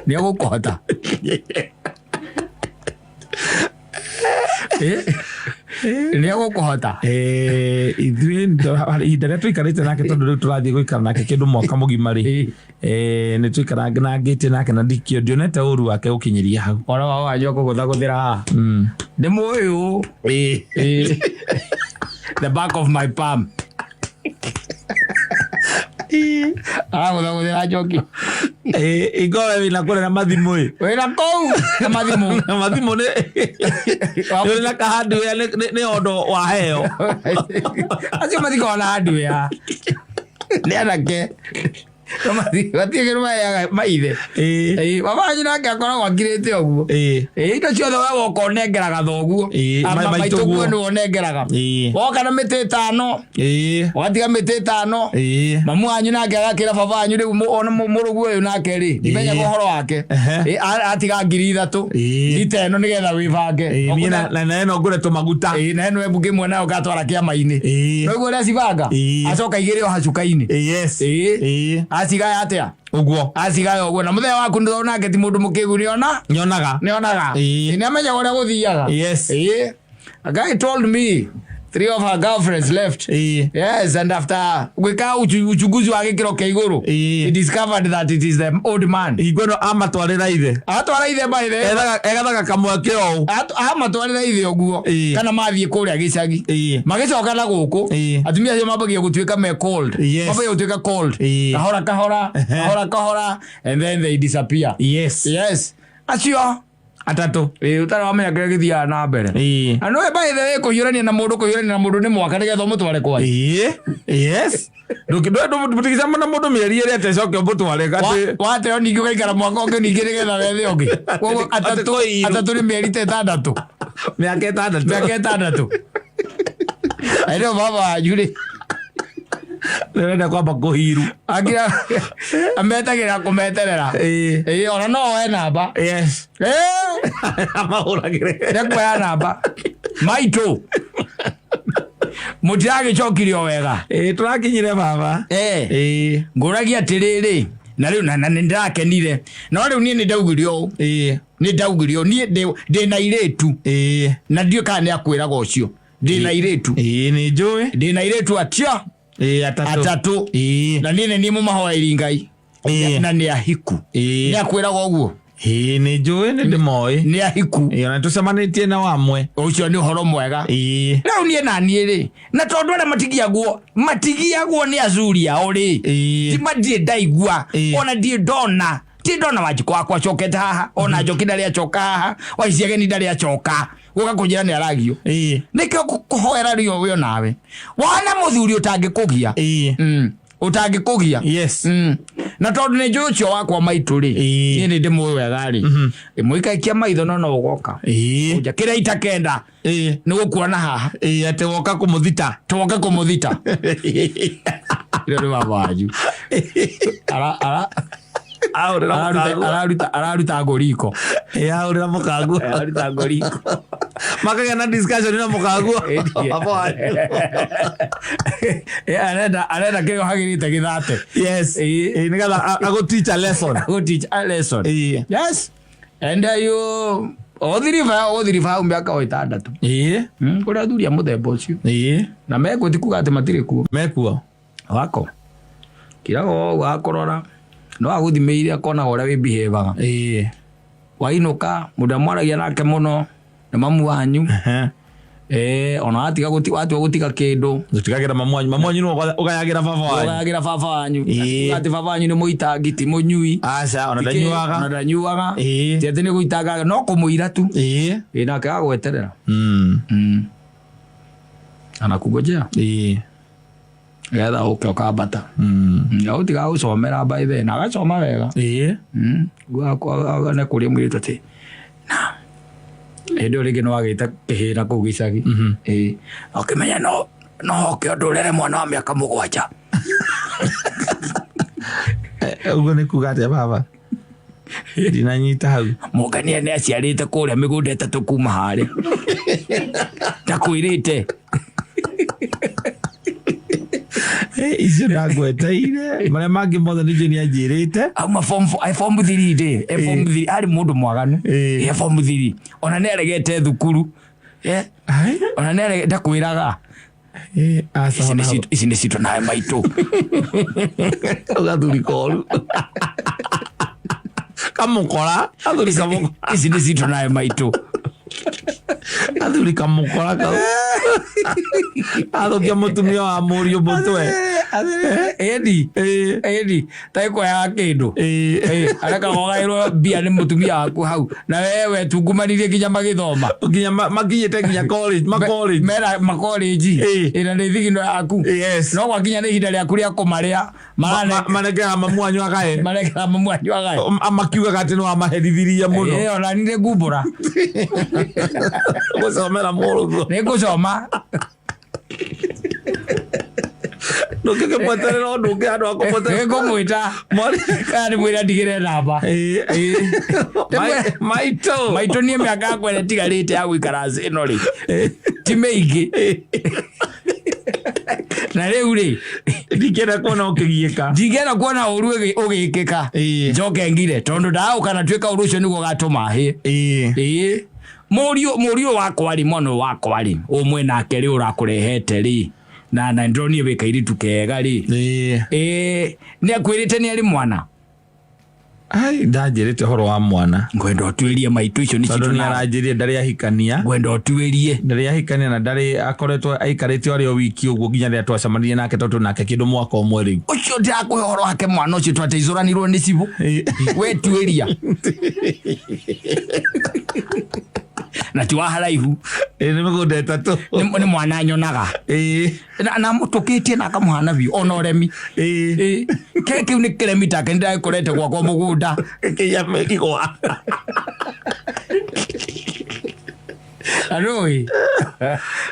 Nĩ egũkũhota. Nĩ egũkũhota. Ithuĩ ihinda rĩrĩa tũikarĩte nake tondũ rĩu tũrathiĩ gũikara nake kĩndũ mwaka mũgima rĩ nĩ tũikaranangĩte nake na ndikĩo ndionete ũru wake gũkinyĩria hau. Ona wa wanyu akũgũthagũthĩra haha. Nĩ mũĩ ũũ. Ĩĩ. The back of my palm. Aragũthagũthĩra njoki. Ingore wĩna kũrĩa na mathimũ ĩ. Wĩna kũu na mathimũ. Na mathimũ nĩ nĩ na kahardware nĩ ondo waheo. Acio mathikoragwo na hardware. Nĩ anake. Matirĩ kĩndũ maheaga maithe. Ĩĩ. Ĩĩ, baba wanyu nake akoragwo akirĩte ũguo. Ĩĩ. Ĩĩ, indo ciothe we woka ũnengeraga thoguo. Ĩĩ, Ama maitũguo. maitũguo nĩwe ũnengeraga. Ĩĩ. Woka na mĩtĩ ĩtano, Ĩĩ. ũgatiga mĩtĩ ĩtano. Ĩĩ. Mamu wanyu nake agakĩra baba wanyu rĩu ona mũrũguo ũyũ nake rĩ ndimenyaga Ĩĩ. ũhoro wake. Ehe. Ĩĩ, atiga 3,000 Ĩĩ. lita ĩno nĩgetha wĩbange. Ĩĩ, niĩ na ĩno ngũre tũmaguta. Ĩĩ, na ĩno embu kĩmwe nayo ũgatwara kĩama-inĩ. Ĩĩ. Noguo ũrĩa cibanga Ĩĩ. acoka igĩrĩ o hacuka-inĩ. Ĩĩ, yes. Ĩĩ. Ĩĩ. Acigaya atĩa? Ũguo. Acigaya ũguo na mũthenya waku nĩ nake ti mũndũ mũkĩgu nĩona Nyonaga. nĩonaga. Ĩĩ. Nĩ amenyaga ũrĩa gũthiaga. Yes. Ĩĩ. A guy told me 3 of her girlfriends left. Ĩĩ. Yes, and after gwĩka uchunguzi wa gĩkĩro kĩa igũrũ, Ĩĩ. he discovered that it is the old man. Hingo ĩno amatwarĩra ithe. Atwara ithe by the Ethaga kamweke ũũ. Amatwarĩra ithe ũguo Ĩĩ. kana mathiĩ kũrĩa gĩcagi. Ĩĩ. Magĩcoka na gũkũ Ĩĩ. atumia acio mambagia gũtuĩka me cold. Yes. Mambagia gũtuĩka cold. Ĩĩ. Kahora kahora, kahora kahora and then they disappear. Yes. Yes. Acio Atatũ. Ĩĩ, ũtarĩ wamenya kĩrĩa gĩthiaga na mbere. Ĩĩ. Na nĩwe by the way kũhiũrania na mũndũ kũhiũrania na mũndũ nĩ mwaka nĩgetha ũmũtware kwanyu. Ĩĩ. Yes. Ndũtigicama na mũndũ mĩeri ĩrĩa atecoke ũmũtware atĩ Wateo ningĩ ũgaikara mwaka ũngĩ ningĩ nĩgetha wethe ũngĩ. Koguo Atĩ kũiru. atatũ nĩ mĩeri ta ĩtandatũ. mĩaka ĩtandatũ. Mĩaka ĩtandatũ. Ĩno baba wanyu rĩ Nĩũrenda kwamba kũhiru. akira ametagĩra kũmeterera. Ĩĩ. Ĩĩ, ona no oe namba. Yes. Ĩĩ, Amahũragĩre. nĩekuoya namba. Maitũ. Mũtiragĩcokirie o wega. Ĩĩ tũrakinyire baba. Ĩĩ. Ĩĩ. Ngũragia atĩrĩrĩ na rĩu na nĩ ndĩrakenire no rĩu niĩ nĩ ndaugire ũũ Ĩĩ. nĩ ndaugire ũũ niĩ ndĩ na irĩtu Ĩĩ. na ndiũĩ kana nĩ akwĩraga ũcio ndĩ na irĩtu Ĩĩ nĩ njũĩ. ndĩ na irĩtu atia Ĩĩ atatũ. atatũ Ĩĩ. na niĩ nĩ niĩ mũmahoeri Ngai Ĩĩ. na nĩ ahiku Ĩĩ. nĩ akwĩraga ũguo Ĩĩ, nĩ njũĩ, nĩ ndĩmoĩ. Nĩ ahiku. Ĩĩ, ona tũcemanĩtie na wamwe. Ũcio nĩ ũhoro mwega. Ĩĩ. Rĩu niĩ na niĩ rĩ, na tondũ arĩa matigiagwo nĩ azuri ao rĩ, Ĩĩ. ti mandirĩ ndaigua, Ĩĩ. ona ndirĩ ndona, ndirĩ ndona Wanjikũ wakwa acokete haha, ona Njoki ndarĩ acoka haha, Waiciageni ndarĩ acoka gũka kũnjĩra nĩ aragio. Ĩĩ. Nĩkĩo ngũkũhoera rĩo wĩ onawe, wona mũthuri ũtangĩkũgia, Ĩĩ. Ũtangĩkũgia, Yes. Na tondũ nĩ njũĩ ũcio wakwa maitũ rĩ, Ĩĩ. niĩ nĩ ndĩmũĩ wega rĩ, ĩmũikaikia maitho no no ũgoka Ĩĩ. Kũnja kĩrĩa itakenda Ĩĩ. nĩ gũkuona haha. Ĩĩ, atĩ woka kũmũthita. Twoke kũmũthita. Ĩno nĩ baba wanyu. Ahũrĩra mũkanguo. Araruta ngũriko. Ĩĩ, ahũrĩra mũkanguo. Araruta ngũriko. Makagĩa na discussion na mũkanguo. Ĩĩ. Baba wanyu. Ĩ, arenda kĩrĩa ũhagĩrĩte gĩthate. Yes. Ĩĩ. Ĩĩ, nĩgetha agũ teach a lesson. Agũ teach a lesson. Ĩĩ. Yes, and you ũthiriba ũthiriba hau mĩaka o 6. Ĩĩ. Kũrĩ athuri a mũthemba ũcio. Ĩĩ. Na mekuo, ti kuga atĩ matirĩ kuo. Mekuo. Wako kiraga ũguo akũrora, no agũthimĩire, akonaga ũrĩa wĩ behavior. Ĩĩ. Wainũka, mũndũ amwaragia nake mũno nĩ mamu wanyu. Ehe. Ona watiga watua gũtiga kĩndũ, Tũtigagĩra mamu wanyu. Mamu wanyu nĩwe ũgayagĩra baba wanyu. Ũgayagĩra baba wanyu. Ĩĩ. Kuga atĩ baba wanyu nĩ mũitangi, ti mũnyui. Aca, ona Ti ndanyuaga. Ona ndanyuaga. Ĩĩ. Ti atĩ nĩ gũitanga, no kũmũira tu. Ĩĩ. Ĩ, nake agweterera. Anakungojea Ĩĩ. getha ũke ũkambata. Ũtigaga gũcomera by then, na agacoma wega. Ĩĩ. Nĩ kũria mũirĩtu atĩ na hĩndĩ ĩyo rĩngĩ nĩ wagĩte kĩhĩna kũu gĩcagi. Ĩĩ, ũkĩmenya no hoke ũndũ ũrere mwana wa mĩaka 7. Ũguo nĩ kuga atĩa, baba? Ndinanyita hau. Mũngania nĩ aciarĩte kũrĩa mĩgũnda 3 kuma harĩa ndakwĩrĩte. Icio ndangweteire, marĩa mangĩ mothe nĩ nĩ anjĩrĩte. Auma form four, form 3 ndĩ, form 3 arĩ mũndũ mwaganu. Form 3 ona nĩ aregete thukuru. Ai. Ona nĩ ndakwĩraga. Aca. Ici nĩ citũ nawe maitũ. Gathuri koru kamũkora, gathuri kamũkora. Ici nĩ citũ nawe maitũ. Gathuri kamũkora kau athũkia mũtumia wa mũriũ mũtwe. Ĩni. Ĩni taĩkwoyaga kĩndũ. Areka wogaĩrwo mbia nĩ mũtumia waku hau, na wewe tungumanirie nginya magĩthoma. Nginya makinyĩte nginya college, ma college. Mera makorenji. Ĩna nĩ thigino yaku. No gwakinya nĩ ihinda rĩaku rĩa kũmarĩa Manengeraga mamu wanyu agae. Manengeraga mamu wanyu agae. Makiugaga atĩ nĩ wamaherithirie mũno. Ona ni nĩ ngumbũra. Gũcomera mũrũguo. Nĩ ngũcoma. Ndũngĩkĩmweterera ũndũ ũngĩ handũ ha kũmweterera. Nĩ ngũmwĩta. Mwari. Kana nĩ mwĩra ndigĩre namba. Maitũ. Maitũ, niĩ mĩaka yakwa ĩrĩa ĩtigarĩte ya gũikara thĩ ĩno rĩ, ti mĩingĩ, na rĩu rĩ, Ndingĩenda kuona ũkĩgiĩka. Ndingĩenda kuona ũru ũgĩkĩka, njoke ngire tondũ ndagũka na tuĩka ũru ũcio nĩguo ũgatũma hĩ. Ĩĩ, mũriũ wakwa rĩ, mwana ũyũ wakwa rĩ, ũmwe nake rĩ, ũrakũrehete rĩ, na ndĩronire wĩ kairĩtu kega rĩ. Ĩĩ, nĩ akwĩrĩte nĩ arĩ mwana? Ai, ndanjĩrĩte ũhoro wa mwana. Ngwenda ũtuĩrie, maitũ, icio nĩ Tondũ citũ nĩ aranjĩrire ndarĩ ahikania. Ngwenda ũtuĩrie. Ndarĩ ahikania na ndarĩ akoretwo aikarĩte arĩ o wiki ũguo nginya rĩrĩa twacemanirie nake, tondũ nake kĩndũ mwaka ũmwe rĩu. Ũcio ndĩrakũhe ũhoro wake, mwana ũcio twateithũranirwo nĩ cibũ. We tuĩria, na ti wa haraihu. Ĩĩ, nĩ mĩgũnda 3. Nĩ mwana nyonaga. Na mũtũkĩtie na akamũhana biũ, ona ũremi. Ĩĩ. Kĩu nĩ kĩremi take, nĩ ndagĩkorete gwakwa mũgũnda. Kĩnya igwa. Arũĩ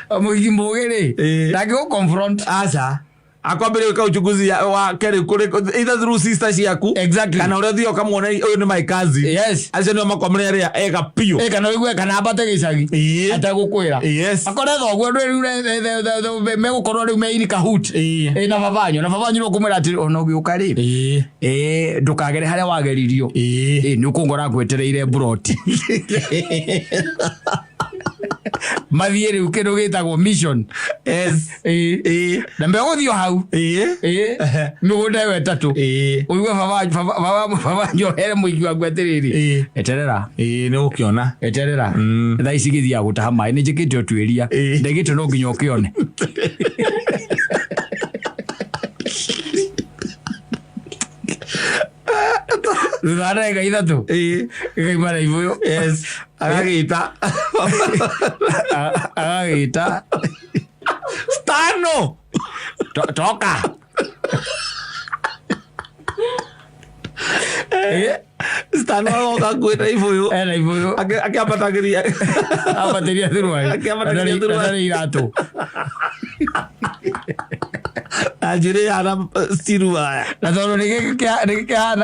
mũigi mũgĩ rĩ, ndangĩgũ confront. Aca, akwambĩrĩria gwĩka uchunguzi wa kerĩ kũrĩ either through sister ciaku kana ũrĩa ũthiaga ũkamuona, ũyũ nĩ my cousin. Acio nĩo makwamũrĩra arĩa ega biũ. Ĩ, kana ũigue kana ambate gĩcagi ategũkwĩra. Akore thoguo rĩu megũkorwo rĩu me in cahoot. Ĩ, na babanyu, na babanyu nĩ ũkũmwĩra atĩ ona ũgĩũka rĩ, ĩ, ndũkagere harĩa wageririo. Ĩ, nĩ ũkũngora ngwetereire mburoti. Mathiĩ rĩu kĩndũ gĩtagwo mission. Yes. Ĩĩ. Ĩĩ. Na megũthiĩ o hau. Ĩĩ. Ĩĩ. Mĩgũnda ĩyo ĩtatũ. Ĩĩ. Ũigue baba baba baba baba njohere mũigi waku atĩrĩrĩ. Ĩĩ. Eterera. Ĩĩ, nĩ ũgũkĩona. Eterera. Thaa ici gĩthiaga gũtaha maĩ nĩ njĩkĩte ũtuĩria. Ĩĩ. Ndegĩte no nginya ũkĩone. Thutha wa ndagĩka 3. Ĩĩ. Gĩkauma na ibũyũ. Yes. Agagĩta. Agagĩta. Stano. Toka. Ĩĩ. Stano agoka akuĩte ibũyũ. Ena ibũyũ. Akĩambatagĩria. Ambatĩria thuruarĩ. Akĩambatĩria thuruarĩ. Na ndarĩ iratũ. Na njuĩrĩ ĩhana stiru waya. Na tondũ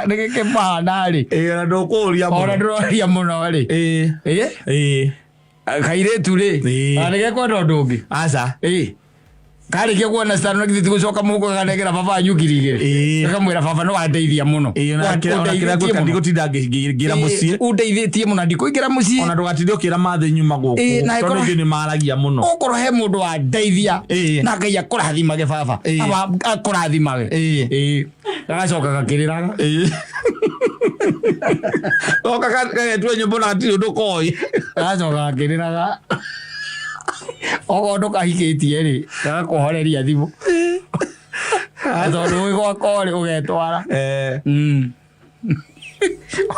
nĩgĩkĩmahana rĩ. Ĩĩ, ona ndũkũũria Ona mũno. ndũroria mũno rĩ. Ĩĩ. Ĩĩ. Ĩĩ. Kairĩtu rĩ. Ĩĩ. Ona nĩgekwenda ũndũ ũngĩ. Aca. Ĩĩ. Karĩkia kuona citano githĩ ti gũcoka mũhuko gakanengera baba wanyu 2,000. Ĩĩ. Gakamwĩra baba nĩ wandeithia mũno. Ĩĩ, ona kĩrĩa ona kĩrĩa Ũndeithĩtie ngwĩka mũno. ndigũtinda ngĩingĩra mũciĩ. Ĩĩ, ũndeithĩtie mũno ndikũingĩra mũciĩ. Ona ndũgatinde ũkĩra mathĩ nyuma Ĩĩ, gũkũ. na Tondũ ĩkorwo- aingĩ nĩ maragia mũno. Okorwo he mũndũ wandeithia Ĩĩ. na Ngai akũrathimage baba. Ĩĩ. Aba akũrathimage. Ĩĩ. Ĩĩ. Gagacoka gakĩrĩraga. Ĩĩ. Goka kagetwo nyũmba na gatirĩ ũndũ koĩ. Gagacoka gakĩrĩraga. Okorwo ndũkahikĩtie rĩ, gagakũhoreria thimũ. Tondũ wĩ gwakwa rĩ ũgetwara. Eh.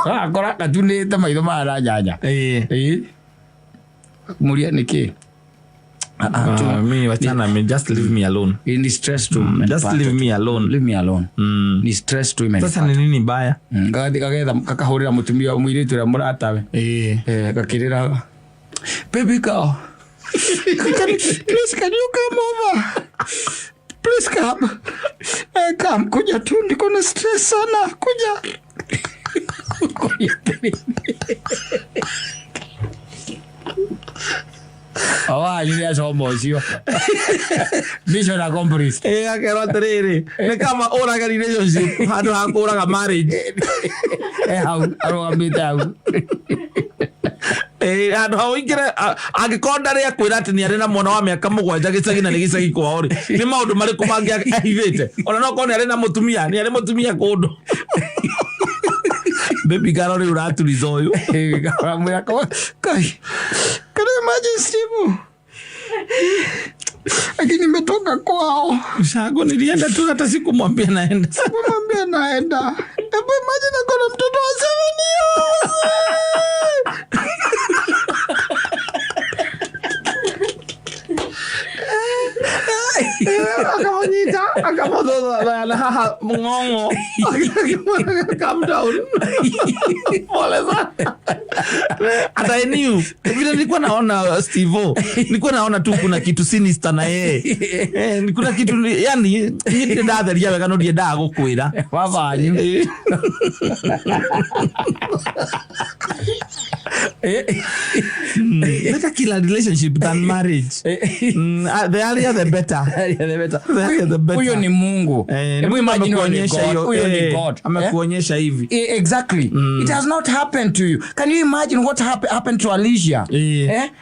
Gagakora gatunĩte maitho maya na nyanya. Ĩĩ. Ĩĩ. Mũria nĩkĩ? Ah, mi wachana mi just leave me alone. Ni stress tu. Just leave me alone. Leave me alone. Ni stress tu imenipata. Sasa ni nini mbaya? Gagathiĩ kagetha kakahũrĩra mũtumia mũirĩtu ũrĩa mũratawe. Ĩĩ. Gakĩrĩraga. Baby girl. Please can you come over? Please come. Come kuja tu niko na stress sana kuja. Kuja Awa, nĩ acoma ũcio. Mission accomplished. Ĩĩ akerwo atĩrĩrĩ, nĩ kama ũrage relationship handũ ha kũraga marriage. Hau arũgamĩte hau. Ĩĩ, handũ ha ũingĩre angĩkorwo ndarĩ akwĩra atĩ nĩ arĩ na mwana wa mĩaka 7 gĩcagi na nĩ gĩcagi kwao rĩ, nĩ maũndũ marĩkũ mangĩ ahithĩte? Ona no korwo nĩ arĩ na mũtumia, nĩ arĩ mũtumia kũndũ. Baby girl rĩu ũraturiza ũyũ. Amwĩra Kai, can you imagine Steve? Lakini nimetoka kwao. Ushago nilienda tu hata sikumwambia naenda. Sikumwambia naenda. Hebu imagine ako na mtoto wa 7 years. Akamanyita, akamũthutha na haha ng'ong'o. Calm down. Pole sana. Hata I knew. Vile nilikuwa naona Steve-O, nilikuwa naona tu kuna kitu sinister na yeye. Kuna kitu yani niĩ ndatheria wega no ndiendaga gũkwĩra. Baba wanyu. Better kill a relationship than marriage. The earlier the better. The earlier the better. Huyo ni Mungu. Hebu imagine huyo ni Amekuonyesha God. hiyo, Huyo ni God. amekuonyesha hivi. Exactly. It has not happened to you. Can you imagine what happened to Alicia?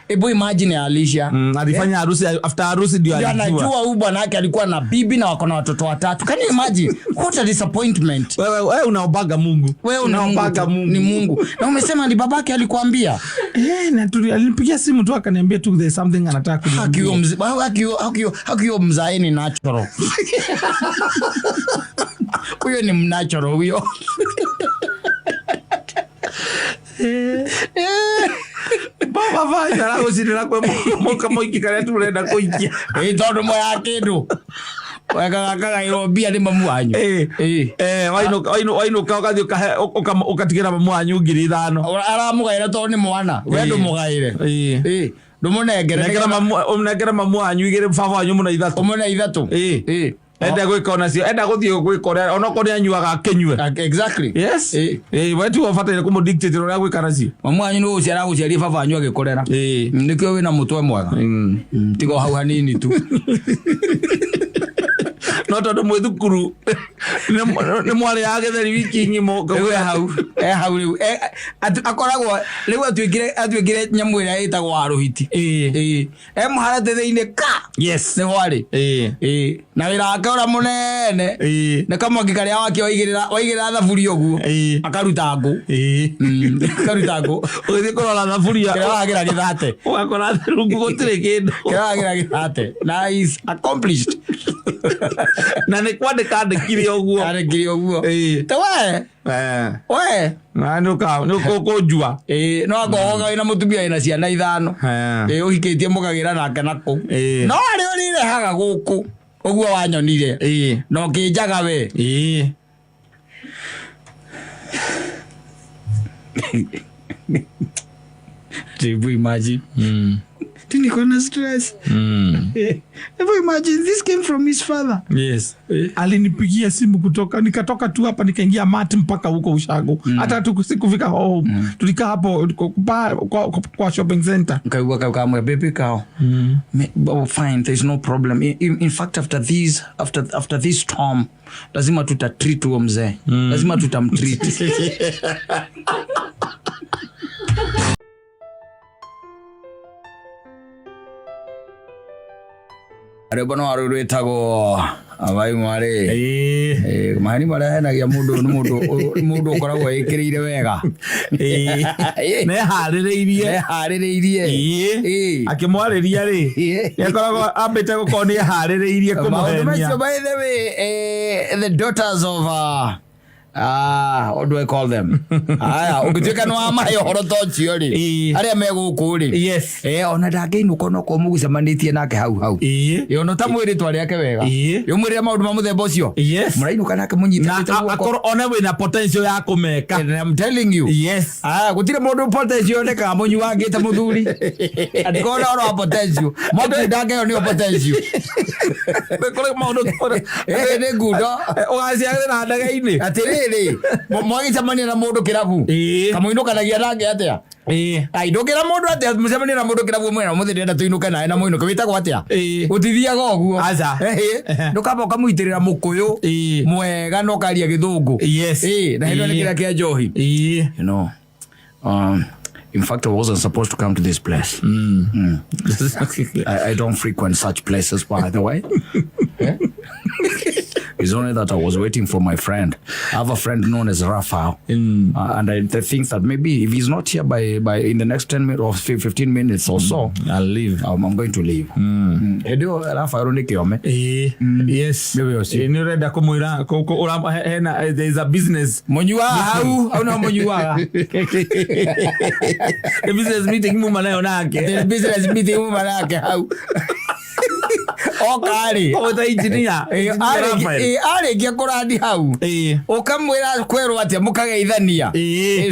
Hebu imagine Alicia. Alifanya harusi, after harusi ndio Ndio alijua. anajua huyu bwana yake alikuwa na bibi na wako na watoto 3. Can you imagine? What a disappointment. Wewe unaobaga Mungu. Wewe una Mungu Unaobaga tu. Mungu. Ni Mungu. Na umesema ni babake alikuambia. Na alinipigia simu tu akaniambia tu there's something anataka kuniambia. Haki hiyo mzae ni natural. Huyo ni natural huyo. Baba fanya la gũcinĩra kwĩ mũka mũingĩ karĩa turenda kũikia. Tondũ moya kĩndũ. Wekaga kagaĩrwo mbia nĩ mamu wanyu. Wainũka ũgathiĩ ũgatigĩra mamu wanyu 5,000. Aramũgaĩra tondũ nĩ mwana. We ndũmũgaĩre. Ndũmũnengere. Nengera mamu, ũnengere mamu wanyu 2, baba wanyu mũne 3. Ũmũne 3. Enda gwĩka onacio, enda gũthiĩ gwĩka ũrĩa, onokorwo nĩ anyuaga akĩnyue. Exactly. Yes. We tiwe ũbataire kũmũ-dictate ũrĩa gwĩka nacio. Mamu wanyu nĩ gũciara agũciarie baba wanyu agĩkũrera. Nĩkĩo wĩna mũtwe mwega. Tiga o hau hanini tu. No tondũ mwĩ thukuru nĩ mwarĩaga gĩtheri wiki ng'ima. Rĩu e hau, e hau rĩu. Akoragwo rĩu atuĩkire nyamũ ĩrĩa ĩtagwo wa rũhiti. Ĩĩ. Ĩĩ. E mũharatĩ thĩinĩ ka. Nĩho arĩ. Ĩĩ. Na wĩra wake ũrĩa mũnene nĩ kamwaki karĩa wake waigĩrĩra thaburia ũguo. Akaruta ngũ. Akaruta ngũ. Ũgĩthiĩ kũrora thaburia. Kĩrĩa wagĩra gĩthate. Ũgakora rungu gũtirĩ kĩndũ. Kĩrĩa wagĩra gĩthate. Na is accomplished. Na nĩ kwandĩka andĩkire ũguo. Arĩkire ũguo. Ta we. We. Na nĩ ũkũnjua. Ĩĩ, no akorwo wĩna mũtumia wĩna ciana 5. Ĩĩ, ũhikĩtie mũkagĩra nake na kũu. No arĩa ũrĩrehaga gũkũ ũguo wanyonire. Na ũkĩnjaga we. Hebu imagine. Niko na stress. Hebu imagine this came from his father. Yes. Alinipigia simu kutoka, nikatoka tu hapa nikaingia mat mpaka huko Ushago. Hata tu sikufika home. Tulikaa hapo kwa shopping center. Nikaigua kau kamwe baby kao. Oh, fine, there's no problem. In fact after this storm lazima tutatreat huo mzee. Lazima tutamtreat. Rwĩmbo no rũu rwĩtagwo Abai Mwarĩ. Maheni marĩa henagia mũndũ nĩ mũndũ ũkoragwo ĩkĩrĩire wega. Neharĩrĩirie. Neharĩrĩirie. Akĩmwarĩria rĩ, nĩakoragwo ambĩte gũkorwo nĩeharĩrĩirie Maũndũ kũmũhenia. macio, by the way, the daughters of what do I call them? Aya, ũngĩtuĩka nĩ wamahe ũhoro ta ũcio rĩ, arĩa me gũkũ rĩ. Yes. Ona ndangĩinũka onokorwo mũgũcemanĩtie nake hau hau. Ona ũtamwĩrĩtwo rĩake wega. Ũmwĩrĩre maũndũ ma mũthemba ũcio. Yes. Mũrainũka nake mũnyitanĩte Na guoko. akorwo one wĩna potential ya kũmeka. And I'm telling you. Yes. Gũtirĩ mũndũ potential yonekaga mũnyuangĩte mũthuri. Angĩkorwo na ũhoro wa potential, mũndũ ndangĩheo nĩyo potential. Nĩ kũrĩ maũndũ Nĩ ngundo. Ũgaciarĩra ndege-inĩ. Atĩrĩrĩ, mwagĩcemania na mũndũ kĩrabu. Kamũinũkanagia nake atĩa? Ai, ndũngĩra mũndũ atĩa mũcemanie na mũndũ kĩrabu mwena mũthĩ ndĩrenda tũinũke nawe na mũinũke wĩtagwo atĩa? Gũtithiaga ũguo. Aca. Ndũkamba ũkamũitĩrĩra mũkũyũ mwega na ũkaria gĩthũngũ. Yes. Na hĩndĩ ĩyo nĩ kĩrĩa kĩa njohi. You know, in fact, I wasn't supposed to come to this place. I don't frequent such places, by the way. It's only that I was waiting for my friend. I have a friend known as Raphael. And I think that maybe if he's not here by in the next 10 minutes or 15 minutes or so, I'll leave. I'm going to leave. Hĩndĩ ĩyo Raphael nĩ kĩome. Yes. Nĩwe ũcio. Nĩ ũrenda kũmwĩra hena, there is a business. Mũnyuaga hau, hau no mũnyuaga. A business meeting muma nayo nake. The business meeting muma nake hau. Oka rĩ. Ũgwĩta engineer. Engineer Raphael. Arĩkia kũrandi hau. Ũkamwĩra kwerwo atĩa mũkageithania.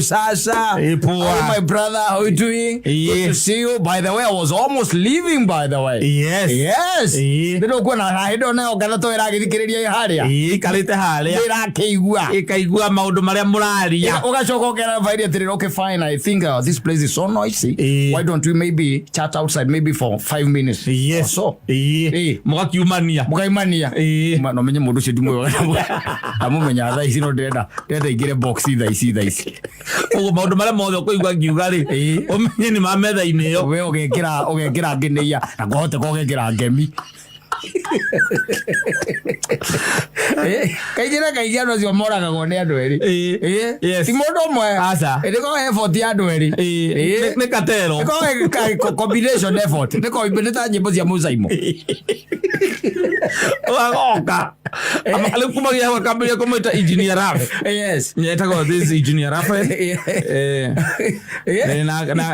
Sasa. Poa. Oh, my brother, how you doing? Good to see you. By the way, I was almost leaving, by the way. Yes. Yes. Ndĩrũkuona na hĩndĩ ĩyo nayo ngatha to ĩragĩthikĩrĩria harĩa. Ikarĩte harĩa. Ĩrakĩigua. Ĩkaigua maũndũ marĩa mũraria. Ũgacoka ũkera Rafael atĩrĩrĩ, okay, fine, I think this place is so noisy. Why don't we maybe chat outside maybe for 5 minutes? Yes. Or so. Mũgakiumania. Mũkaimania. No menye mũndũ ũcio ndimũĩ. Ndamũmenya thaa ici no ndĩrenda aingĩre box thaa ici thaa ici. Ũguo maũndũ marĩa mothe ũkũigua ngiuga rĩ, ũmenye nĩ ma metha-inĩ ĩyo. We ũgekĩra ngenĩia na kwahoteka ũgekĩra ngemi. Kaingĩ na kaingĩ andũ acio moragagwo nĩ andũ erĩ. Yes. Ti mũndũ ũmwe. Aca. Nĩ korwo effort ya andũ erĩ. Nĩ katero. Nĩ korwo combination effort. Nĩ korwo nĩ ta nyĩmbo cia Mũcaimo. Ũgagoka. Rĩu kumagia hau akambĩrĩria kũmwĩta Engineer Raf. Yes. Etagwo this Engineer Raphael.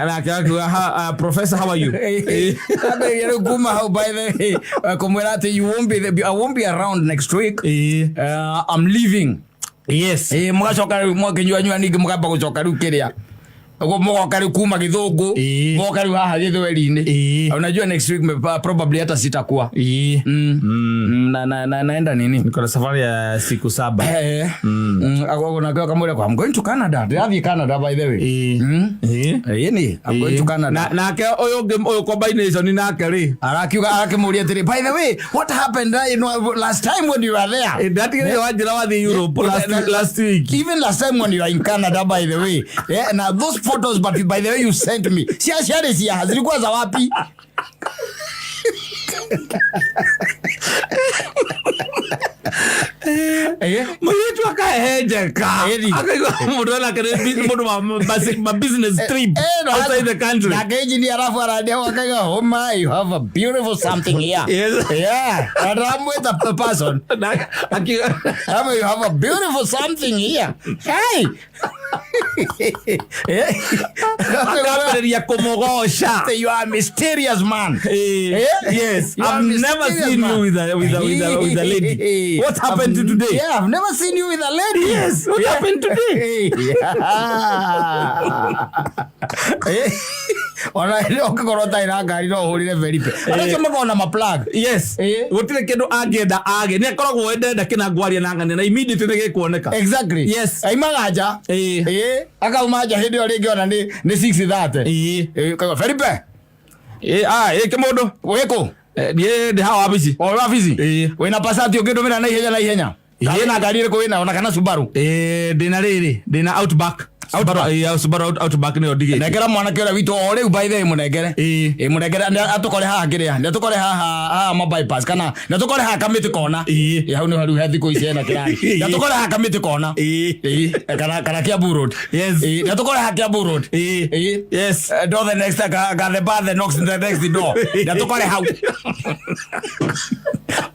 Nake akiuga, Professor, how are you? Ambĩrĩria rĩu kuma hau, by the way, kũmwĩra atĩ you won't be there, I won't be around next week. I'm leaving. Yes. Mũgacoka rĩu mwakĩnyua nyua ningĩ mũkamba gũcoka rĩu kĩrĩa. Ũguo mũgoka rĩu kuma Gĩthũngũ. Ĩĩ. Mũgoka rĩu haha Gĩthweri-inĩ. Ĩĩ. Unajua next week probably hata sitakuwa. Ĩĩ. Na naenda nini? Niko na safari ya siku 7. Eh. Nakĩo akamwĩra, I'm going to Canada. Ndĩrathiĩ Canada, by the way. Ĩĩ. Ĩĩ. Ĩni, I'm going to Canada. Nake ũyũ ũngĩ, ũyũ combination nake rĩ. Arakiuga, arakĩmũria atĩrĩ, by the way, what happened last time when you were there? Ndatigĩrĩire wanjĩra wathiĩ Europe last week. Even last time when you were in Canada, by the way. Yeah, now those photos, but by the way you sent me, cia ciarĩ cia zilikuwa za wapi? Eh? Mũirĩtu akahehenjeka. Ĩni. Akaigua mũndũ nake nĩ mũndũ wa ma business trip outside the country. Nake engineer alafu arandia akaiga, oh my, you have a beautiful something here. Yes. Yeah, and I'm with the person. Na You have a beautiful something here. Hey. Eh? Akambĩrĩria kũmũgoca. You are a mysterious man. Eh, yes, You are I've never mysterious seen man. you with a lady. What happened to today? Yeah, I've never seen you with a lady. Yes, what happened today? Yeah. Ona ũngĩkorwo ũtarĩ na ngari no ũhũrĩre Felipe. Andũ acio makoragwo na maplug. Yes. Eh. Gũtirĩ kĩndũ angĩenda age. Nĩ akoragwo endenda kĩna ngwaria na ng'ania na immediately nĩ gĩkuoneka. Exactly. Yes. Aimaga nja. Eh. Eh, akauma nja hĩndĩ ĩyo rĩngĩ ona nĩ 6:30. Ĩĩ. Eh, kaiga, Felipe, Eh, kĩmũndũ. wĩkũ? Niĩ ndĩ haha wabici. O wabici? Ĩĩ. Wĩna Passat ũngĩndũmĩra na ihenya na ihenya? Ĩĩ. Wĩna ngari ĩrĩkũ wĩnayo ona kana Subaru? Ndĩna rĩrĩ, ndĩna Outback. Outback. Subaru Outback nĩyo ndigĩte. Nengera mwanake ũrĩa witũ o rĩu, by the way, mũnengere. Ĩĩ. Ĩ, mũnengere nĩ atũkore haha kĩrĩa, nĩ atũkore haha ma bypass kana nĩ atũkore haha Kamĩtĩ kona. Ĩĩ. Ĩ, hau nĩho rĩu he thikũ ici hena kĩrani. Nĩ atũkore haha Kamĩtĩ kona. Ĩĩ. Ĩ, kana Kiambu Road. Yes. Ĩ, nĩ atũkore haha Kiambu Road. Ĩĩ. Ĩ. Yes. Door the next ka the bar the next door. Nĩ atũkore hau.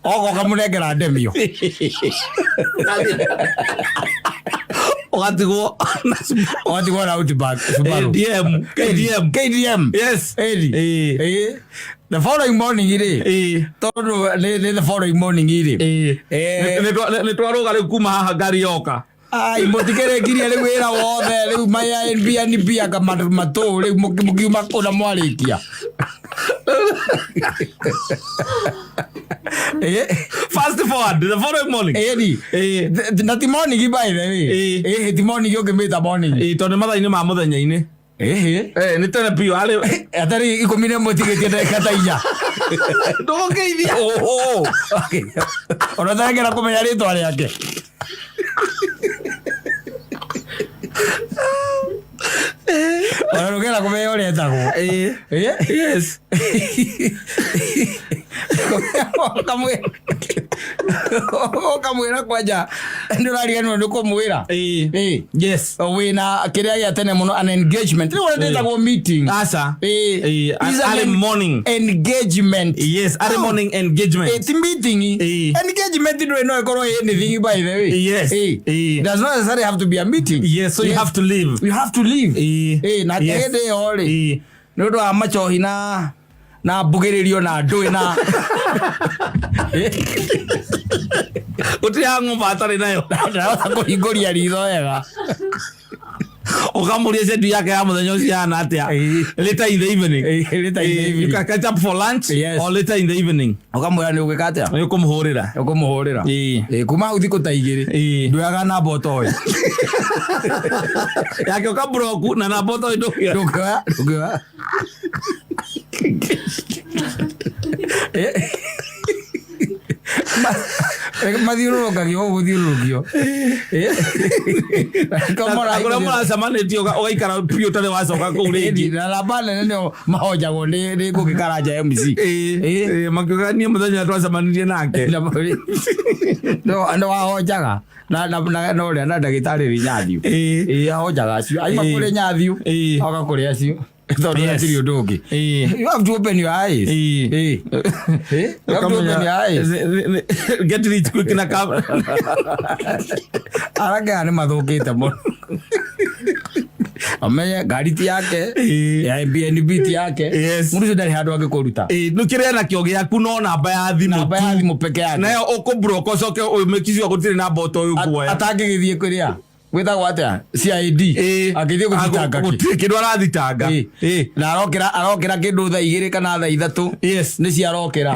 Ogoka mũnengera ndemio. Ũgatigwo na Subaru. Ũgatigwo na Outback Subaru. KDM. KDM. KDM. Yes. Ĩni. Ĩĩ. Ĩĩ. The following morning rĩ. Ĩĩ. Tondũ nĩ the following morning rĩ. Ĩĩ. Eh. Nĩ twarũga rĩu kuma haha ngari yoka. Ai, mũtikĩrĩkirie rĩu wĩra wothe rĩu maya Airbnb anga matũ rĩu mũkiuma kũna mwarĩkia. Eh, Fast forward the following morning. Ĩni. Ĩĩ. Na ti morning, by the way. Ĩĩ. Ĩĩ, ti morning ũngĩmĩta morning. Ĩĩ, tondũ nĩ mathaa-inĩ ma mũthenya-inĩ. Ĩhĩ. Nĩ tene biũ arĩ Atarĩ 11 tigĩtie ndagĩka ta 4. Ndũgũkĩithia. Oho. Ona ũtarengera kũmenya rĩtwa rĩake. Ona ndũngĩenda kũmenya ũrĩa etagwo. Ĩĩ. Ĩĩ. Yes. Ũkamwĩra kwanja nĩ ũrariganĩrwo nĩ kũmwĩra. Ĩĩ. Ĩĩ. Yes. Wĩna kĩrĩa gĩa tene mũno, an engagement rĩu ũrĩa ndĩtagwo meeting. Aca. Ĩĩ. Ĩĩ, an Is an early morning. engagement. Yes, early morning engagement. Ĩ, ti meeting. Ĩĩ. Engagement ndũrĩ no ĩkorwo ĩ anything, by the way. Yes. Ĩĩ. Ĩĩ. Does not necessarily have to be a meeting. Yes, so you have to leave. You have to leave. Ĩĩ. Ĩĩ, na Yes. hĩndĩ ĩyo rĩ, Ĩĩ. nĩ ũndũ wa macohi na mbugĩrĩrio na ndũĩ na Gũtirĩ hangover atarĩ nayo. Ndarahota kũhingũria ritho wega. Ũkamũria schedule yake ya mũthenya ũcio ihana atĩa. Ĩĩ. Later in the evening. Ĩĩ, later in the Ĩĩ, evening. you can catch up for lunch Yes. or later in the evening. Ũkamwĩra nĩ ũgwĩka atĩa. Nĩ ũkũmũhũrĩra. Ũkũmũhũrĩra. Ĩĩ. Ĩĩ, kuma hau thikũ ta 2 Ĩĩ. nduoyaga namba ũtoĩ. Yake ũkambroku na namba ũtoĩ ndũngĩoya. Ndũngĩoya, ndũngĩoya. Eh. Mathiũrũrũkagio ũguo gũthiũrũrũkio. Eh. Na kũrĩa mũracemanĩtie ũgaikara biũ ũtarĩ wacoka kũu rĩngĩ. Na namba nene nĩo mahonjagwo nĩ Ngũgĩ Karanja MC. Ĩĩ. Ĩĩ. Ĩĩ, makiuga niĩ mũthenya twacemanirie nake. No ahonjaga na ũrĩa na ndagĩtarĩ Rĩnyathiũ. Ĩĩ. Ĩĩ, ahonjaga acio aima Ĩĩ. kũrĩ Nyathiũ Ĩĩ. oka kũrĩ acio tondũ Yes. hatirĩ ũndũ ũngĩ. Ĩĩ. You have to open your eyes. Ĩĩ. Ĩĩ. Ĩĩ, you have to open your eyes. Get rich quick na Arake aya nĩ mathũkĩte mũno. Amenye ngari ti yake. Ĩĩ. Ya Airbnb ti yake. Yes. Mũndũ ũcio ndarĩ handũ angĩkũruta. Ĩĩ, nĩ kĩrĩa nakĩo gĩaku no namba ya thimũ Namba ya thimũ peke yake. Nayo ũkũbroka ũcoke ũmĩkicua gũtirĩ namba ũtoĩ ũkuoya. Atangĩgĩthiĩ kũrĩa. Gwĩtagwo atĩa CID akĩthiĩ gũthitanga kĩ? Gũtirĩ kĩndũ arathitanga. Na arokĩra kĩndũ thaa 2 kana thaa 3. Yes. Nĩ ciarokĩra.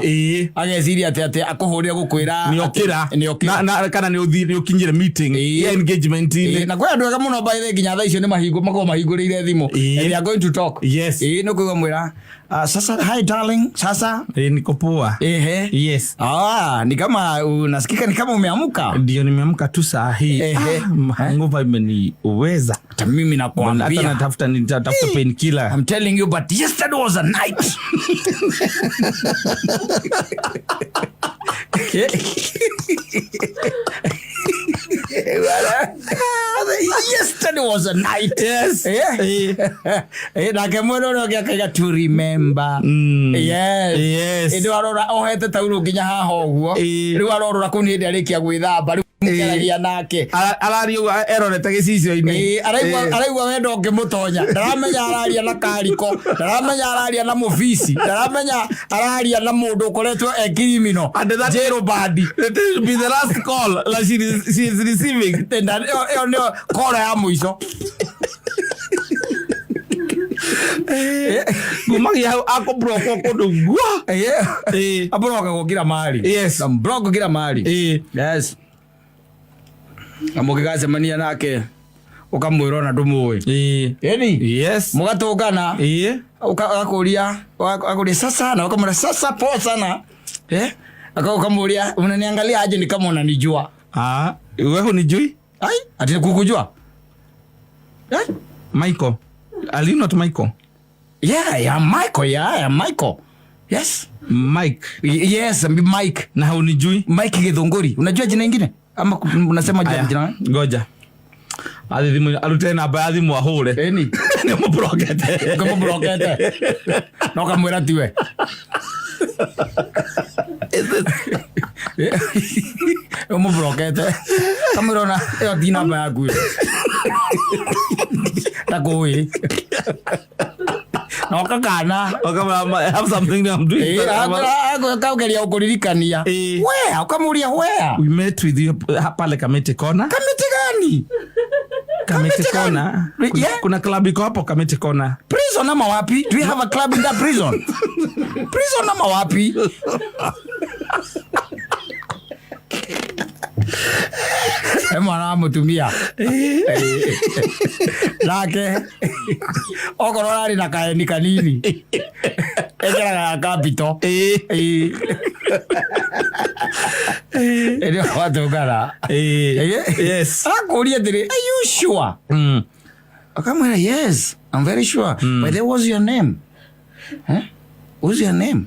Ageciria atĩ akũhũrĩre gũkwĩra Nĩokĩra. Nĩokĩra. Kana nĩ ũkinyire meeting ya engagement Ĩĩ, na kwĩ andũ ega mũno by the way, nginya thaa icio nĩ mahingo makoragwo mahingũrĩire thimũ. And they are going to talk. Yes. Ĩĩ, nĩ kũigua mwĩra, "Ah, sasa hi darling, sasa." Niko poa. Ehe. Yes. Ah, ni kama unasikika ni kama umeamka. Ndio, nimeamka tu saa hii. Ehe. Ah, hangover imeniweza. Hata mimi Hata nakwambia. nitatafuta painkiller. I'm telling you, but yesterday was a night. Yesterday was a night. Yes. Nake mwena ũrĩa ũngĩ akaiga to remember. Yes. Yes. Ĩndĩ arora ohete taurũ nginya haha ũguo. Rĩu arorora kũu nĩ hĩndĩ arĩkia gwĩthamba rĩu mũkĩaragia nake. Araria ũguo erorete gĩcicio-inĩ. Ĩĩ, araigua wendo ũngĩmũtonya, ndaramenya araria na kariko, ndaramenya araria na mũbici, ndaramenya araria na mũndũ ũkoretwo e criminal. And that- Jail badi. It will be the last call that she is receiving. Ĩyo nĩyo kora ya mũico. Kumagia hau akũbrokwo kũndũ gua. Abrokagwo kila mahali. Ambroko kila mahali. Yes, na mũgĩgacemania nake ũkamwĩra ona ndũmũĩ. Ĩni. Mũgatũngana. Akakũria sasa na ukamwĩra sasa poa sana, eh? Ukamwũria unaniangalia aje ni kama unanijua. Ah, we hunijui? Ai, ati kukujua, eh? Michael. Are you not Michael? Yeah, I'm Michael. Yeah, I'm Michael. Yes. Mike. Yes, I'm Mike. Na hunijui? Mike Githunguri. Unajua jina ingine ama unasema Aya, jina? Ngoja. Athi thimũ arute namba ya thimũ ahũre. Ĩni. Nĩ mũbrokete. Ũkamũbrokete na ũkamwĩra tiwe ũmũbrokete, kamwĩra ona ĩyo ti namba yaku ĩyo. Ndakũĩ na ũkakana. Ũkamwĩra, I have something that I'm doing. Kaugeria ũkũririkania. Where ũkamũria where. We met with you pale Kamiti Corner. Kamiti gani? Kamiti Kamiti gani? Corner. Kuna, Yeah. kuna club iko hapo Kamiti Corner. Prison ama wapi? Do we have a club in that prison? Prison ama wapi? E mwana wa mũtumia nake okorwo ararĩ na kaeni kanini ekĩraga ya capital. Ĩrĩa watũngana. Yes. Akũria atĩrĩ, "Are you sure?" Akamwĩra, "Yes, I'm very sure. But there was your name, eh? What's your name?"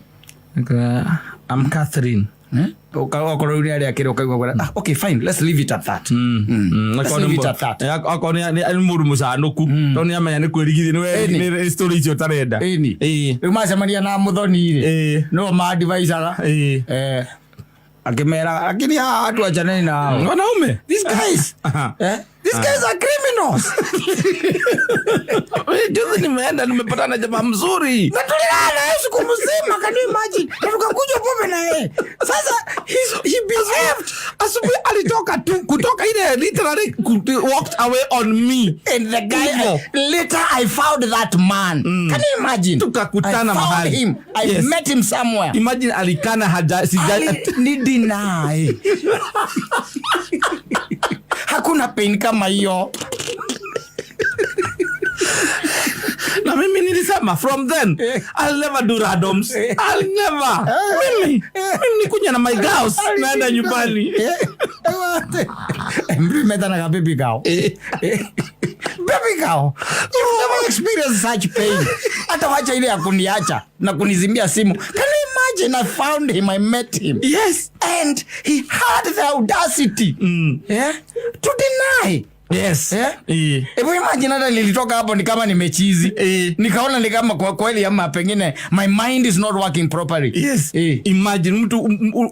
I'm Catherine. Eh? Okorwo rĩu nĩ arĩa akĩrĩ ũkaigua, "Ah, okay, fine, let's leave it at that. Let's leave it at that." Akorwo nĩ mũndũ mũcanũku tondũ nĩ amenya nĩ kwĩrigithia Ĩni. nĩ story icio ũtarenda. Ĩni. Rĩu macemania na mũthoni rĩ, nĩo mandivaicaga. Eh, akĩmera lakini hawa watu achaneni na hao. Wanaume. These guys, eh? These guys are criminals. Juzi nimeenda nimepatana na jamaa mzuri. Na tulilala naye siku mzima, can you imagine? Na tukakunywa pombe na yeye. Sasa he behaved Asubuhi alitoka tu kutoka ile literally walked away on me. And the guy, Hivyo. Later I found that man. Can you imagine? Tukakutana I found mahali. him. I met him somewhere. Imagine alikana haja sija Ni deny. Hakuna pain kama hiyo. Na mimi nilisema from then I'll never do randoms. I'll never. Mimi nikunywa na my girls naenda nyumbani. Mmetanaga baby girl. Baby girl, you've never experienced such pain. Hata wacha ile ya kuniacha na kunizimia simu. Can you imagine? I found him, I met him. Yes. And he had the audacity, yeah, to deny. Yes. Eh? Hebu imagine hata nilitoka hapo ni kama nimechizi. Nikaona ni kama kwa kweli ama pengine my mind is not working properly. Yes. Imagine mtu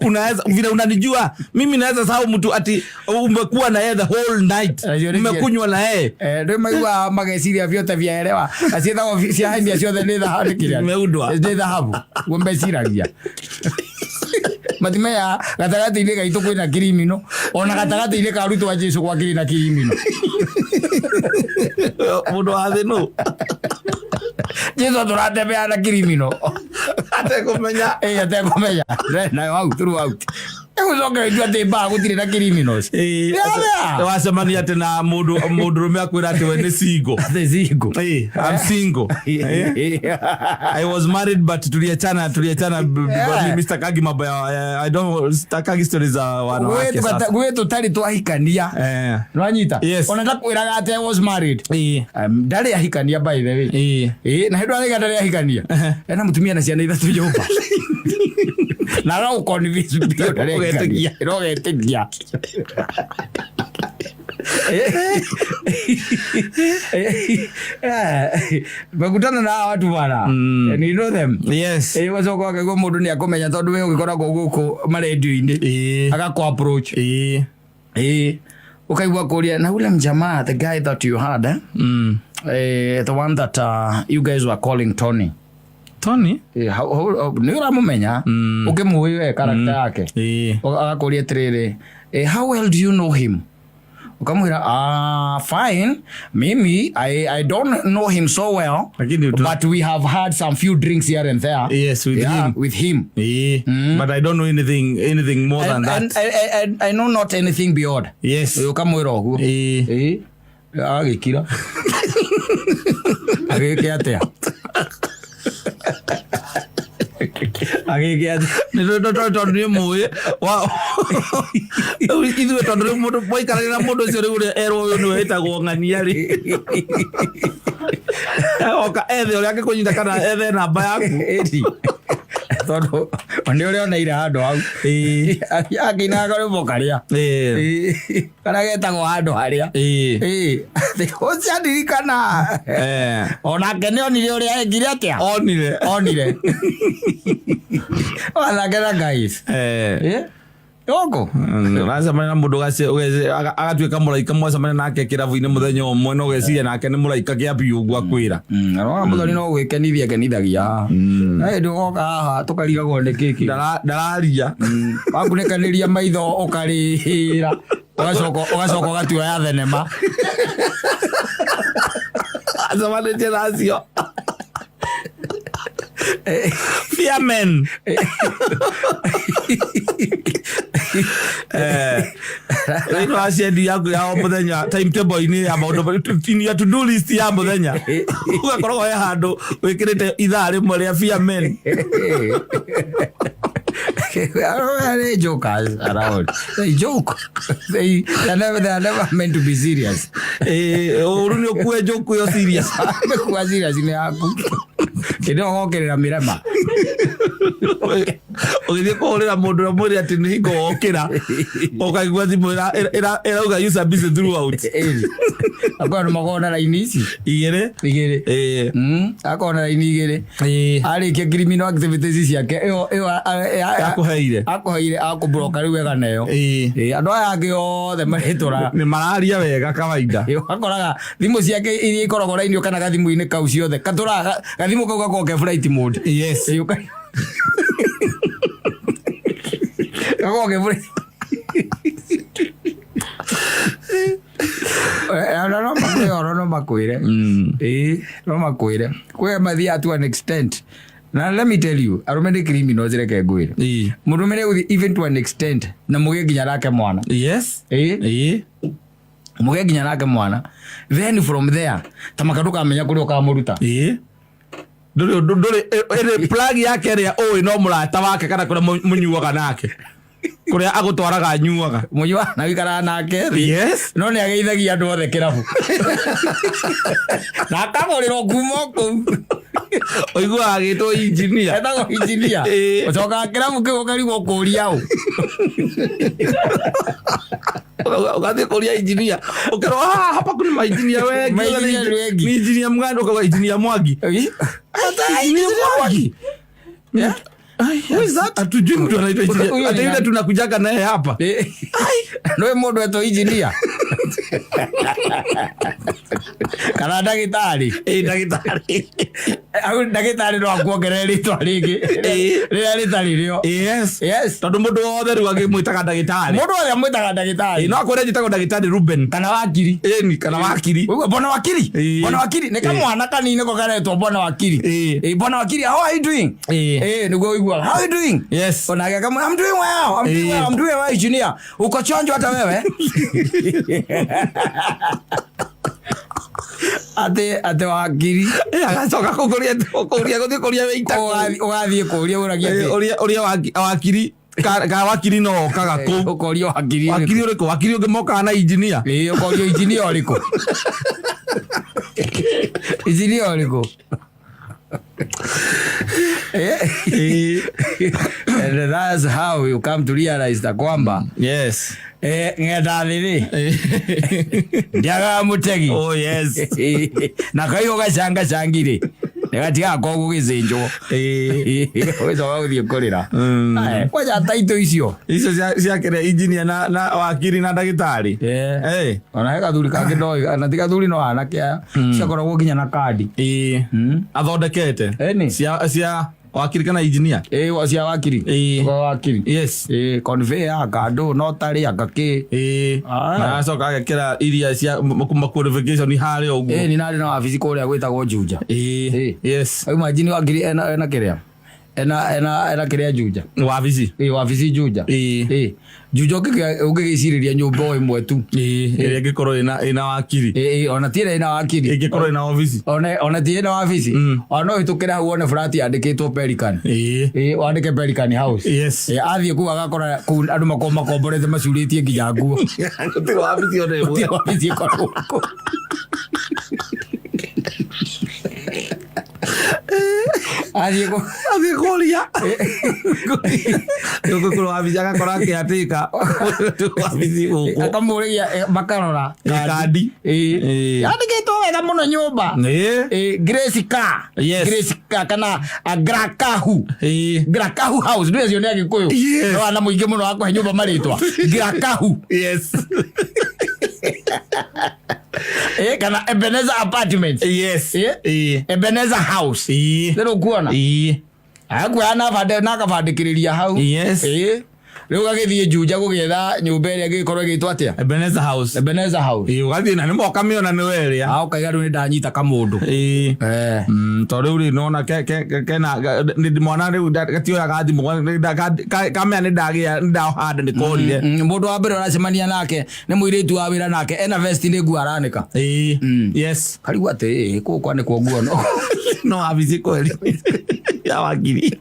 unaweza vile unanijua mimi naweza sahau mtu ati umekuwa na yeye the whole night. Najua ni Mmekunywa na yeye. Eh, rĩu maigua mageciria vyote vyaelewa ciĩtagwo ciahenia ciothe nĩ thahabu kĩrĩa? Imeundwa. Nĩ thahabu guo meciragia matimenya gatagatĩ-inĩ gaitũ kwĩna criminal Ona gatagatĩ-inĩ ka arutwo a Jesu gwakĩrĩ na criminal. Mũndũ wa thĩ nũ? Jesu atũratembea na criminal. Atekũmenya. Ĩĩ, atekũmenya. Nayo hau throughout. Ĩgũcokera itua atĩ mbaa gũtirĩ na criminals. Ĩĩ, Yeah. Wacemania atĩ na mũndũ mũndũrũme akwĩra atĩ we nĩ single. Atĩ single. Ĩĩ, I'm single. Eh? I was married but tuliachana Yeah. mimi sitakagi mambo ya I don't sitakagi stories za wanawake sasa. Gwĩ tũtarĩ twahikania. Eh. Nĩwanyita? Yes. Ona ndakwĩraga atĩ I was married. Ĩĩ. Ndarĩ ahikania by the way. Ĩĩ. Ĩĩ, na hĩndĩ araiga ndarĩ ahikania. Ena mũtumia na ciana ithatũ nyũmba. Na agagũconvince biũ ndarĩ ahikania. Ũgetĩkia. Na ũgetĩkia. Mekutana na hawa watu bwana. And you know them. Yes. Ĩĩ, ũgacoka ũkaigua mũndũ nĩ akũmenya tondũ we ũgĩkoragwo gũkũ marendio-inĩ. Ĩĩ. Agakũ approach. Ĩĩ. Ĩĩ. Ũkaigua kũria na ule mjamaa, the guy that you had, eh? Eh, the one that you guys were calling Tony. Tony? Eh, nĩ ũramũmenya ũkĩmũĩ we character yake. Ĩĩ. Agakũria atĩrĩrĩ, eh, how well do you know him? Ukamwĩra, ah, fine, mimi I don't know him so well, Lakini but we have had some few drinks here and there. Yes, with Yeah, him. with him. Ĩĩ. But I don't know anything more than And, that. and I know not anything beyond. Yes. Ũkamwĩra ũguo. Ĩĩ. Ĩĩ. Agĩkira. Agĩke atĩa? Agĩke atĩa? Nĩ tondũ nĩ mũĩ rĩu ithuĩ tondũ rĩu mũndũ mwaikarania na mũndũ ũcio rĩu ũrĩa erwo ũyũ nĩwe wĩtagwo ng'ania rĩ, oka ethe ũrĩa angĩkũnyita kana ethe namba yaku. Ĩni. Tondũ nĩ ũrĩa oneire handũ hau. Ĩĩ. Akĩinaga karwĩmbo karĩa. Ĩĩ. Ĩĩ. Karĩa getagwo handũ harĩa. Ĩĩ. Ĩĩ. Ũcio andirikana. Eh. Onake nĩ onire ũrĩa ekire atĩa? Onire. Onire. Onake na guys. Eh. Ĩĩ. Yoko. Ũracemania na mũndũ agatuĩka mũraika, mwacemania nake kĩrabu-inĩ mũthenya ũmwe na ũgeciria nake nĩ mũraika kĩa biũ ũguo akwĩra. Arona mũthoni no gwĩkenithia kenithagia. Na hĩndĩ ũgoka haha tũkarigagwo nĩ kĩkĩ. Ndararia. Wakunĩkanĩria maitho ũkarĩra. Ũgacoka ũgatua ya thenema. Acemanĩtie na acio. Firemen. Thĩinĩ wa cendi yaku ya o mũthenya timetable-inĩ ya maũndũ in your to do list ya mũthenya ũgakorwo he handũ wĩkĩrĩte ithaa rĩmwe rĩa firemen. They jokers around. They joke. They are never meant to be serious. Ĩĩ, ũru nĩ ũkue joke ĩyo serious. Mekuwa serious nĩ yaku. Kĩndĩ ũgokĩrĩra mĩrema. Ũgĩthiĩ kũhũrĩra mũndũ ũrĩa mwĩre atĩ nĩ hingo wokĩra ũkaigua thimũ ĩrauga user busy throughout. Ĩni. Akorwo nĩ makoragwo na raini ici Igĩrĩ. igĩrĩ. Ĩĩ. Akorwo na raini igĩrĩ. Ĩĩ. Arĩkia criminal activities ciake ĩyo Akũheire. Akũheire akũbloka rĩu ega nayo. Ĩĩ. Ĩĩ, andũ aya angĩ othe marĩtũraga. Nĩ mararia wega kawaida. Ĩĩ, ũgakoraga thimũ ciake iria ikoragwo raini kana gathimũ-inĩ kau ciothe katũraga gathimũ kau gakoragwo ke flight mode. Yes. Ĩĩ, gakoragwo ke flight. Ona no makwĩre, ona no makwĩre. Ĩĩ, no makwĩre. Kwĩ mathiaga to an extent. Na let me tell you, arũme nĩ criminals, reke ngwĩre. Ĩĩ. Mũndũrũme nĩ gũthiĩ even to an extent na mũgĩe nginya nake mwana. Yes. Ĩĩ. Ĩĩ. Mũgĩe nginya nake mwana. Then from there, ta maka ndũkamenya kũrĩa ũkamũruta. Ĩĩ. Ndũrĩ ndũrĩ ĩrĩ plug yake ĩrĩa ũĩ no mũrata wake kana kũrĩa mũnyuaga nake. Kũrĩa agũtwaraga anyuaga. Mũnyua na wĩikaraga nake thĩ. Yes. No nĩ ageithagia andũ othe kĩrabu. Na akagũrĩrwo kuma o kũu. Ũiguaga agĩtwo engineer. Etagwo engineer. Ĩĩ. Ũcokaga kĩrabu kĩu ũkarigwo kũria ũ. Ũgathiĩ kũria engineer. Ũkerwo ah hapa kuna mainjinia wengi. Mainjinia ni wengi. Ni engineer mgani? Ũkauga engineer Mwangi. Engineer Mwangi. Yeah. Who is that? Hatujui mtu anaitwa engineer. Huyo ni Hata yule nani? tunakujaga naye hapa. Nĩ mũndũ etwo engineer. Kana ndagĩtarĩ. Ĩ, ndagĩtarĩ. Hau ndagĩtarĩ no akuongerere rĩtwa rĩngĩ rĩrĩa rĩtarĩ rĩo. Yes. Yes. Tondũ mũndũ wothe rĩu agĩmwĩtaga ndagĩtarĩ. Mũndũ wothe amwĩtaga ndagĩtarĩ. Ĩ, no akwĩre njĩtagwo ndagĩtarĩ Ruben. Kana wakiri. Ĩni, kana wakiri. Ũguo, Bwana wakiri. Ĩ. Bwana wakiri nĩ kamwana kanini nĩko karetwo bwana wakiri. Ĩ. Ĩ, bwana wakiri, how are you doing? Ĩ. Ĩ, nĩguo ũiguaga. How are you doing? Yes. Onake akamwĩra, I'm doing well. I'm doing Ĩ. well. I'm doing well, engineer. Uko chonjo hata wewe? Atĩ wakiri. Ĩ, agacoka kũria kũria gũthiĩ kũria wĩita kũu. Ũgathiĩ kũria ũragia Ĩ, atĩ ũrĩa wakiri ka wakiri no okaga kũ. Ũkorio wakiri ũrĩkũ? Wakiri ũrĩkũ? Wakiri ũngĩ mokaga na engineer. Ĩ, ũkorio engineer ũrĩkũ? Engineer ũrĩkũ? Ĩ. And that's how you come to realize that kwamba Yes. Ng'enda thĩ rĩ ndiagaga mũtegi. Oh yes. Na kaigo gacangacangi rĩ gatigaga ko gũgĩcĩnjwo. Ĩ. Ũgĩcoka gũthiĩ kũrĩra. Mm. Kwanja taitũ icio. Icio cia kĩrĩa engineer na wakiri na ndagĩtarĩ. Eh. Ĩ. Ona he gathuri kangĩ ndoĩ na ti gathuri no anake aya ciakoragwo nginya na kandi. Ĩ. Athondekete. Ĩni. Cia wakiri kana engineer. Ĩ, cia wakiri. Ĩ. Wa wakiri. Yes. Ĩ, conveyor anga ndũ notary anga kĩ. Ĩ. Ah. Na agacoka agekĩra iria cia ma qualification harĩa ũguo. Ĩ, ni narĩ na wabici kũrĩa gwĩtagwo Juja. Ĩ. Ĩ. Yes. Au imagine wakiri ena kĩrĩa ena kĩrĩa Juja. Wabici. Ĩ, wabici Juja. Ĩ. Ĩ, Juja ũngĩgĩcirĩria nyũmba o ĩmwe tu. Ĩ, ĩrĩa ĩngĩkorwo ĩna wakiri. Ĩ, ona ti ĩrĩa ĩna wakiri. Ĩngĩkorwo ĩna obici. Ona ti ĩna wabici. Ona no ũhĩtũkĩre hau wone flat yandĩkĩtwo Pelican. Ĩ. Ĩ, wandĩke Pelican House. Yes. Ĩ, athiĩ kũu agakora kũu andũ makorwo makomborete macurĩtie nginya nguo. Gũtirĩ wabici ona ĩmwe. Gũtirĩ wabici ĩkoragwo kũu. Athiĩ kũ Athiĩ kũria. Gũkũ wabici agakora akĩatĩka. Wabici gũkũ. Akamũrĩgia makarora Ĩ, kandi. Ĩ. Ĩ. Yandĩkĩtwo wega mũno nyũmba. Ĩ. Ĩ, Grace Car. Yes. Grace Car kana Grakahu. Ĩ. Grakahu House nĩ acio nĩ Agĩkũyũ. Yes. No ana mũingĩ mũno wa kũhe nyũmba marĩtwa. Grakahu. Yes. Ĩ, kana Ebenezer Apartment. Yes. Ĩ. Ĩ. Ebenezer House. Ĩ. Rĩu ũkuona. Ĩ. Akuoya na bande na akabandĩkĩrĩria hau. Yes. Ĩ. Rĩu gagĩthiĩ Juja gũgĩetha nyũmba ĩrĩa ĩngĩgĩkorwo ĩgĩtwo atĩa? Ebenezer House. Ebenezer House. Ĩ, ũgathiĩ na nĩ mokamĩona nĩ werĩa. Ah, ũkaiga rĩu nĩ ndanyita kamũndũ. Ĩ. Eh. Tondũ rĩu rĩ nona kena mwana rĩu gatioyaga thimũ kamea nĩ ndagĩa nĩ ndaohanda nĩ korire. Mũndũ wa mbere ũracemania nake nĩ mũirĩtu wa wĩra nake ena vest nĩ nguo aranĩka. Ĩ. Yes. Karigwo atĩ ĩ kũu kwanĩkwo nguo no. No wabici kweli ya wakiri.